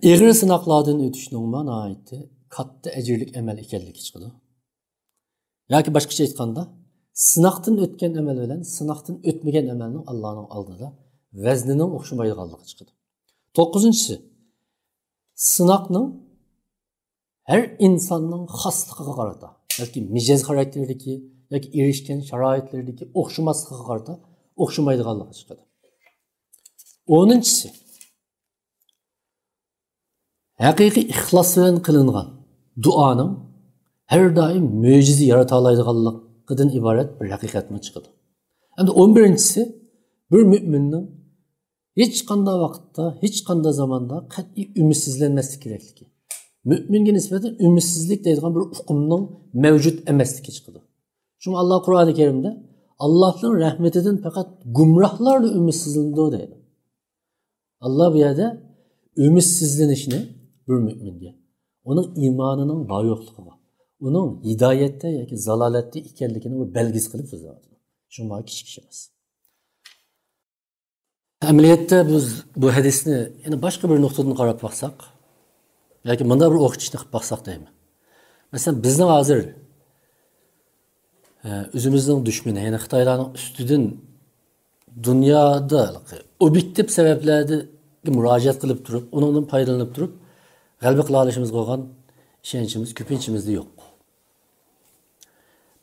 ئېغىر سىناقلاردىن ئۆتۈشنىڭمۇ ناھايىتى كاتتا ئەجىرلىك ئەمەل ئىكەنلىكى چىقىدۇ. ياكى باشقىچە ئېيتقاندا، سىناقتىن ئۆتكەن ئەمەل بىلەن سىناقتىن ئۆتمىگەن ئەمەلنىڭ ئاللانىڭ ئالدىدا ۋەزنىنىڭ ئوخشىمايدىغانلىقى چىقىدۇ. توققۇزىنچىسى، سىناقنىڭ ھەر ئىنساننىڭ خاسلىقىغا قارىتا، بەلكى مىجەز خاراكتېرىدىكى ياكى ئېرىشكەن شارائىتلىرىدىكى ئوخشىماسلىقىغا قارىتا ئوخشىمايدىغانلىقى چىقىدۇ. ئونىنچىسى، ھەقىقىي ئىخلاس بىلەن قىلىنغان دۇئانىڭ ھەر دائىم مۆجىزە يارىتالايدىغانلىقىدىن ئىبارەت بىر ھەقىقەتمۇ چىقىدۇ. ئەمدى ئون بىرىنچىسى، بىر مۆمىننىڭ ھېچقانداق ۋاقىتتا، ھېچقانداق زاماندا قەتئىي ئۈمىدسىزلەنمەسلىك كېرەكلىكى. مۆمىنگە نىسبەتەن ئۈمىدسىزلىك دەيدىغان بىر ئۇقۇمنىڭ مەۋجۇت ئەمەسلىكى چىقىدۇ. شۇڭا ئاللا قۇرئانى كەرىمدە، «ئاللاھنىڭ رەھمىتىدىن پەقەت گۇمراھلارلا ئۈمىدسىزلىنىدۇ» دەيدۇ. ئاللا بۇ يەردە ئۈمىدسىزلىنىشنى بىر مۆمىنگە، ئۇنىڭ ئىمانىنىڭ بار يوقلۇقىغا، ئۇنىڭ ھىدايەتتە ياكى زالالەتتە ئىكەنلىكىنىڭ بىر بەلگىسى قىلىپ سۆزلەۋاتىدۇ. شۇڭا كىچىك ئىش ئەمەس. ئەمەلىيەتتە بىز بۇ ھەدىسنى يەنە باشقا بىر نۇقتىدىن قاراپ باقساق، ياكى مۇنداق بىر ئوخشىتىشنى قىلىپ باقساق دەيمەن. مەسىلەن، بىزنىڭ ھازىر، ئە، ئۆزىمىزنىڭ دۈشمىنى، يەنى خىتايلارنىڭ ئۈستىدىن دۇنيادا ئوبيېكتىپ سەۋەبلەرگە مۇراجىئەت قىلىپ تۇرۇپ، ئۇنىڭدىن پايدىلىنىپ تۇرۇپ، غەلىبە قىلالىشىمىزغا بولغان ئىشەنچىمىز كۆپىنچىمىزدە يوق.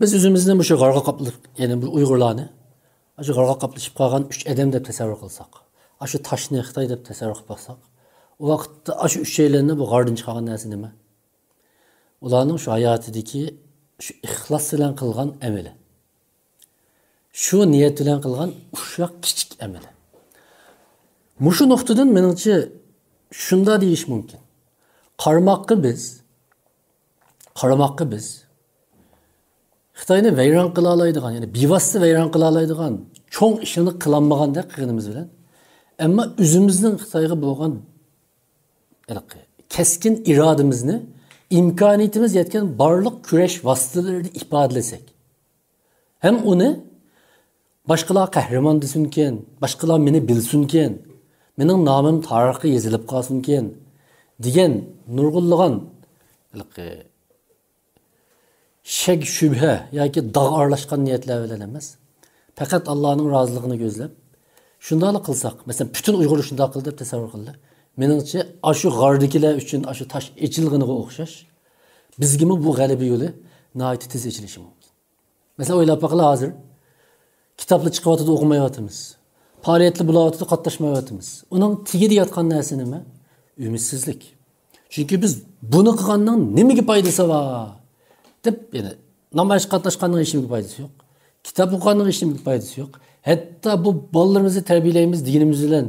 بىز ئۆزىمىزنى مۇشۇ غارغا قاپلىشىپ، يەنى بۇ ئۇيغۇرلارنى ئاشۇ غارغا قاپلىشىپ قالغان ئۈچ ئادەم دەپ تەسەۋۋۇر قىلساق، ئاشۇ تاشنى خىتاي دەپ تەسەۋۋۇر قىلىپ باقساق، ئۇ ۋاقىتتا ئاشۇ ئۈچەيلەننى بۇ غاردىن چىقارغان نەرسە نېمە؟ ئۇلارنىڭ شۇ ھاياتىدىكى شۇ ئىخلاس بىلەن قىلغان ئەمىلى، شۇ نىيەت بىلەن قىلغان ئۇششاق كىچىك ئەمىلى. مۇشۇ نۇقتىدىن مېنىڭچە شۇنداق دېيىش مۇمكىن. قارىماققا بىز، قارىماققا بىز خىتاينى ۋەيران قىلالايدىغان، يەنى بىۋاسىتە ۋەيران قىلالايدىغان چوڭ ئىشلارنى قىلالمىغاندەك قىلغىنىمىز بىلەن، ئەمما ئۆزىمىزنىڭ خىتايغا بولغان ھېلىقى كەسكىن ئىرادىمىزنى ئىمكانىيىتىمىز يەتكەن بارلىق كۈرەش ۋاسىتىلىرىدە ئىپادىلىسەك، ھەم ئۇنى باشقىلار قەھرىمان دېسۇنكىن، باشقىلار مېنى بىلسۇنكىن، مېنىڭ نامىم تارىخقا يېزىلىپ قالسۇنكىن دېگەن نۇرغۇنلىغان ھېلىقى شەك، شۈبھە ياكى داغ ئارىلاشقان نىيەتلەر بىلەن ئەمەس، پەقەت ئاللانىڭ رازىلىقىنى كۆزلەپ، شۇنداقلا قىلساق، مەسىلەن، پۈتۈن ئۇيغۇر شۇنداق قىلدى دەپ تەسەۋۋۇر قىلدى. مېنىڭچە، ئاشۇ غاردىكىلەر ئۈچۈن ئاشۇ تاش ئېچىلغىنىغا ئوخشاش، بىزگىمۇ بۇ غەلىبە يولى ناھايىتى تېز ئېچىلىشى مۇمكىن. مەسىلەن، ئويلاپ باقىلا، ھازىر كىتابلا چىقىۋاتىدۇ، ئوقۇمايۋاتىمىز. پائالىيەتلا بولاۋاتىدۇ، قاتناشمايۋاتىمىز. ئۇنىڭ تېگىدە ياتقان نەرسە نېمە؟ ئۈمىدسىزلىك. چۈنكى بىز بۇنى قىلغاننىڭ نېمىگە پايدىسى بار؟ دەپ، يەنى نامايىشقا قاتناشقاننىڭ ھېچنېمىگە پايدىسى يوق. كىتاب ئوقۇغاننىڭ ھېچنېمىگە پايدىسى يوق. ھەتتا بۇ بالىلىرىمىزنى تەربىيەلەيمىز دېگىنىمىز بىلەن،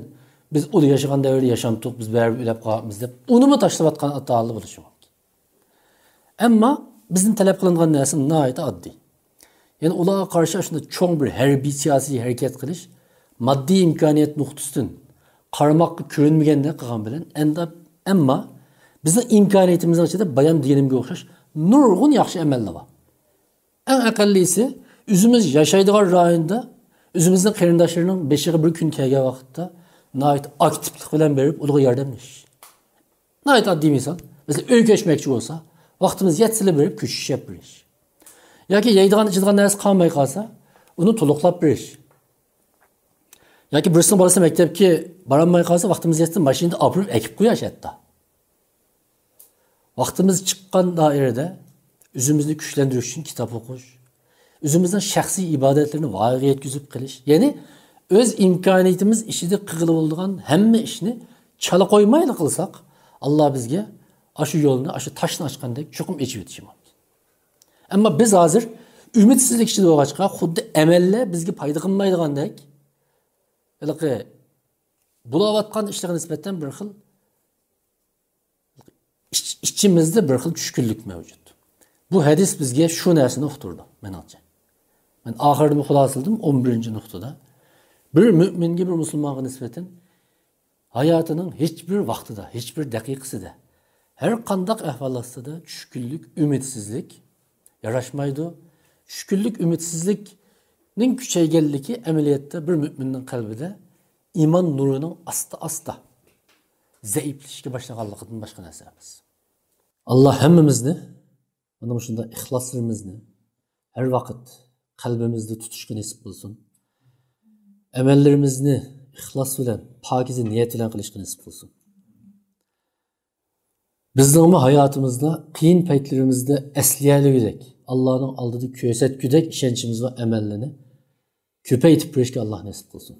بىز ئۇ ياشىغان دەۋردە ياشامتۇق، بىز بەرىبىر ئۆلۈپ قالىمىز دەپ، ئۇنىمۇ تاشلاۋاتقان ئاتا-ئانىلار بولۇشى مۇمكىن. ئەمما بىزدىن تەلەپ قىلىنغان نەرسە ناھايىتى ئاددىي. يەنى ئۇلارغا قارشى شۇنداق چوڭ بىر ھەربىي سىياسىي ھەرىكەت قىلىش، ماددىي ئىمكانىيەت نۇقتىسىدىن قارىماققا كۆرۈنمىگەندەك قىلغان بىلەن، ئەمدا، ئەمما بىزنىڭ ئىمكانىيىتىمىزنىڭ ئىچىدە بايام دېگىنىمگە ئوخشاش نۇرغۇن ياخشى ئەمەللەر بار. ئەڭ ئەقەللىيسى، ئۆزىمىز ياشايدىغان رايوندا ئۆزىمىزنىڭ قېرىنداشلىرىنىڭ بېشىغا بىر كۈن كەلگەن ۋاقىتتا ناھايىتى ئاكتىپلىق بىلەن بېرىپ ئۇلارغا ياردەملىشىش. ناھايىتى ئاددىي مىسال. مەسىلەن، ئۆي كۆچمەكچى بولسا، ۋاقتىمىز يەتسىلا بېرىپ كۆچۈش ئېلىپ بېرىش. ياكى يەيدىغان، ئىچىدىغان نەرسە قالماي قالسا، ئۇنى تولۇقلاپ بېرىش. ياكى بىرسىنىڭ بالىسى مەكتەپكە بارالماي قالسا، ۋاقتىمىز يەتسە ماشىنىدا ئاپىرىپ ئەكىپ قوياش ھەتتا. ۋاقتىمىز چىققان دائىرىدە ئۆزىمىزنى كۈچلەندۈرۈش ئۈچۈن كىتاب ئوقۇش، ئۆزىمىزنىڭ شەخسىي ئىبادەتلىرىنى ۋايىغا يەتكۈزۈپ قېلىش، يەنى ئۆز ئىمكانىيىتىمىز ئىچىدە قىلغىلى بولىدىغان ھەممە ئىشنى چالا قويمايلا قىلساق، ئاللا بىزگە ئاشۇ يولنى، ئاشۇ تاشنى ئاچقاندەك چوقۇم ئېچىۋېتىشى مۇمكىن. ئەمما بىز ھازىر ئۈمىدسىزلىك ئىچىدە بولغاچقا، خۇددى ئەمەللەر بىزگە پايدا قىلمايدىغاندەك، ھېلىقى بولاۋاتقان ئىشلارغا نىسبەتەن بىر خىل ئىچ-، ئىچىمىزدە بىر خىل چۈشكۈنلۈك مەۋجۇت. بۇ ھەدىس بىزگە شۇ نەرسىنى ئۇقتۇرىدۇ، مېنىڭچە. مەن ئاخىرىدا خۇلاسىلىدىم، ئون بىرىنچى نۇقتىدا. بىر مۆمىنگە، بىر مۇسۇلمانغا نىسبەتەن ھاياتىنىڭ ھېچ بىر ۋاقتىدا، ھېچ بىر دەقىقىسىدە، ھەر قانداق ئەھۋال ئاستىدا چۈشكۈنلۈك، ئۈمىدسىزلىك ياراشمايدۇ. چۈشكۈنلۈك، ئۈمىدسىزلىكنىڭ كۈچەيگەنلىكى ئەمەلىيەتتە بىر مۆمىننىڭ قەلبىدە ئىمان نۇرىنىڭ ئاستا-ئاستا زەئىپلىشىشكە باشلىغانلىقىدىن باشقا نەرسە ئەمەس. ئاللا ھەممىمىزنى مانا مۇشۇنداق ئىخلاسلىرىمىزنى ھەر ۋاقىت قەلبىمىزدە تۇتۇشقا نېسىپ قىلسۇن. ئەمەللىرىمىزنى ئىخلاس بىلەن، پاكىزە نىيەت بىلەن قىلىشقا نېسىپ قىلسۇن. بىزنىڭمۇ ھاياتىمىزدا قىيىن پەيتلىرىمىزدە ئەسلىيەلىگۈدەك، ئاللانىڭ ئالدىدا كۆرسەتكۈدەك ئىشەنچىمىز ۋە ئەمەللىرىنى كۆپەيتىپ بېرىشكە ئاللا نېسىپ قىلسۇن.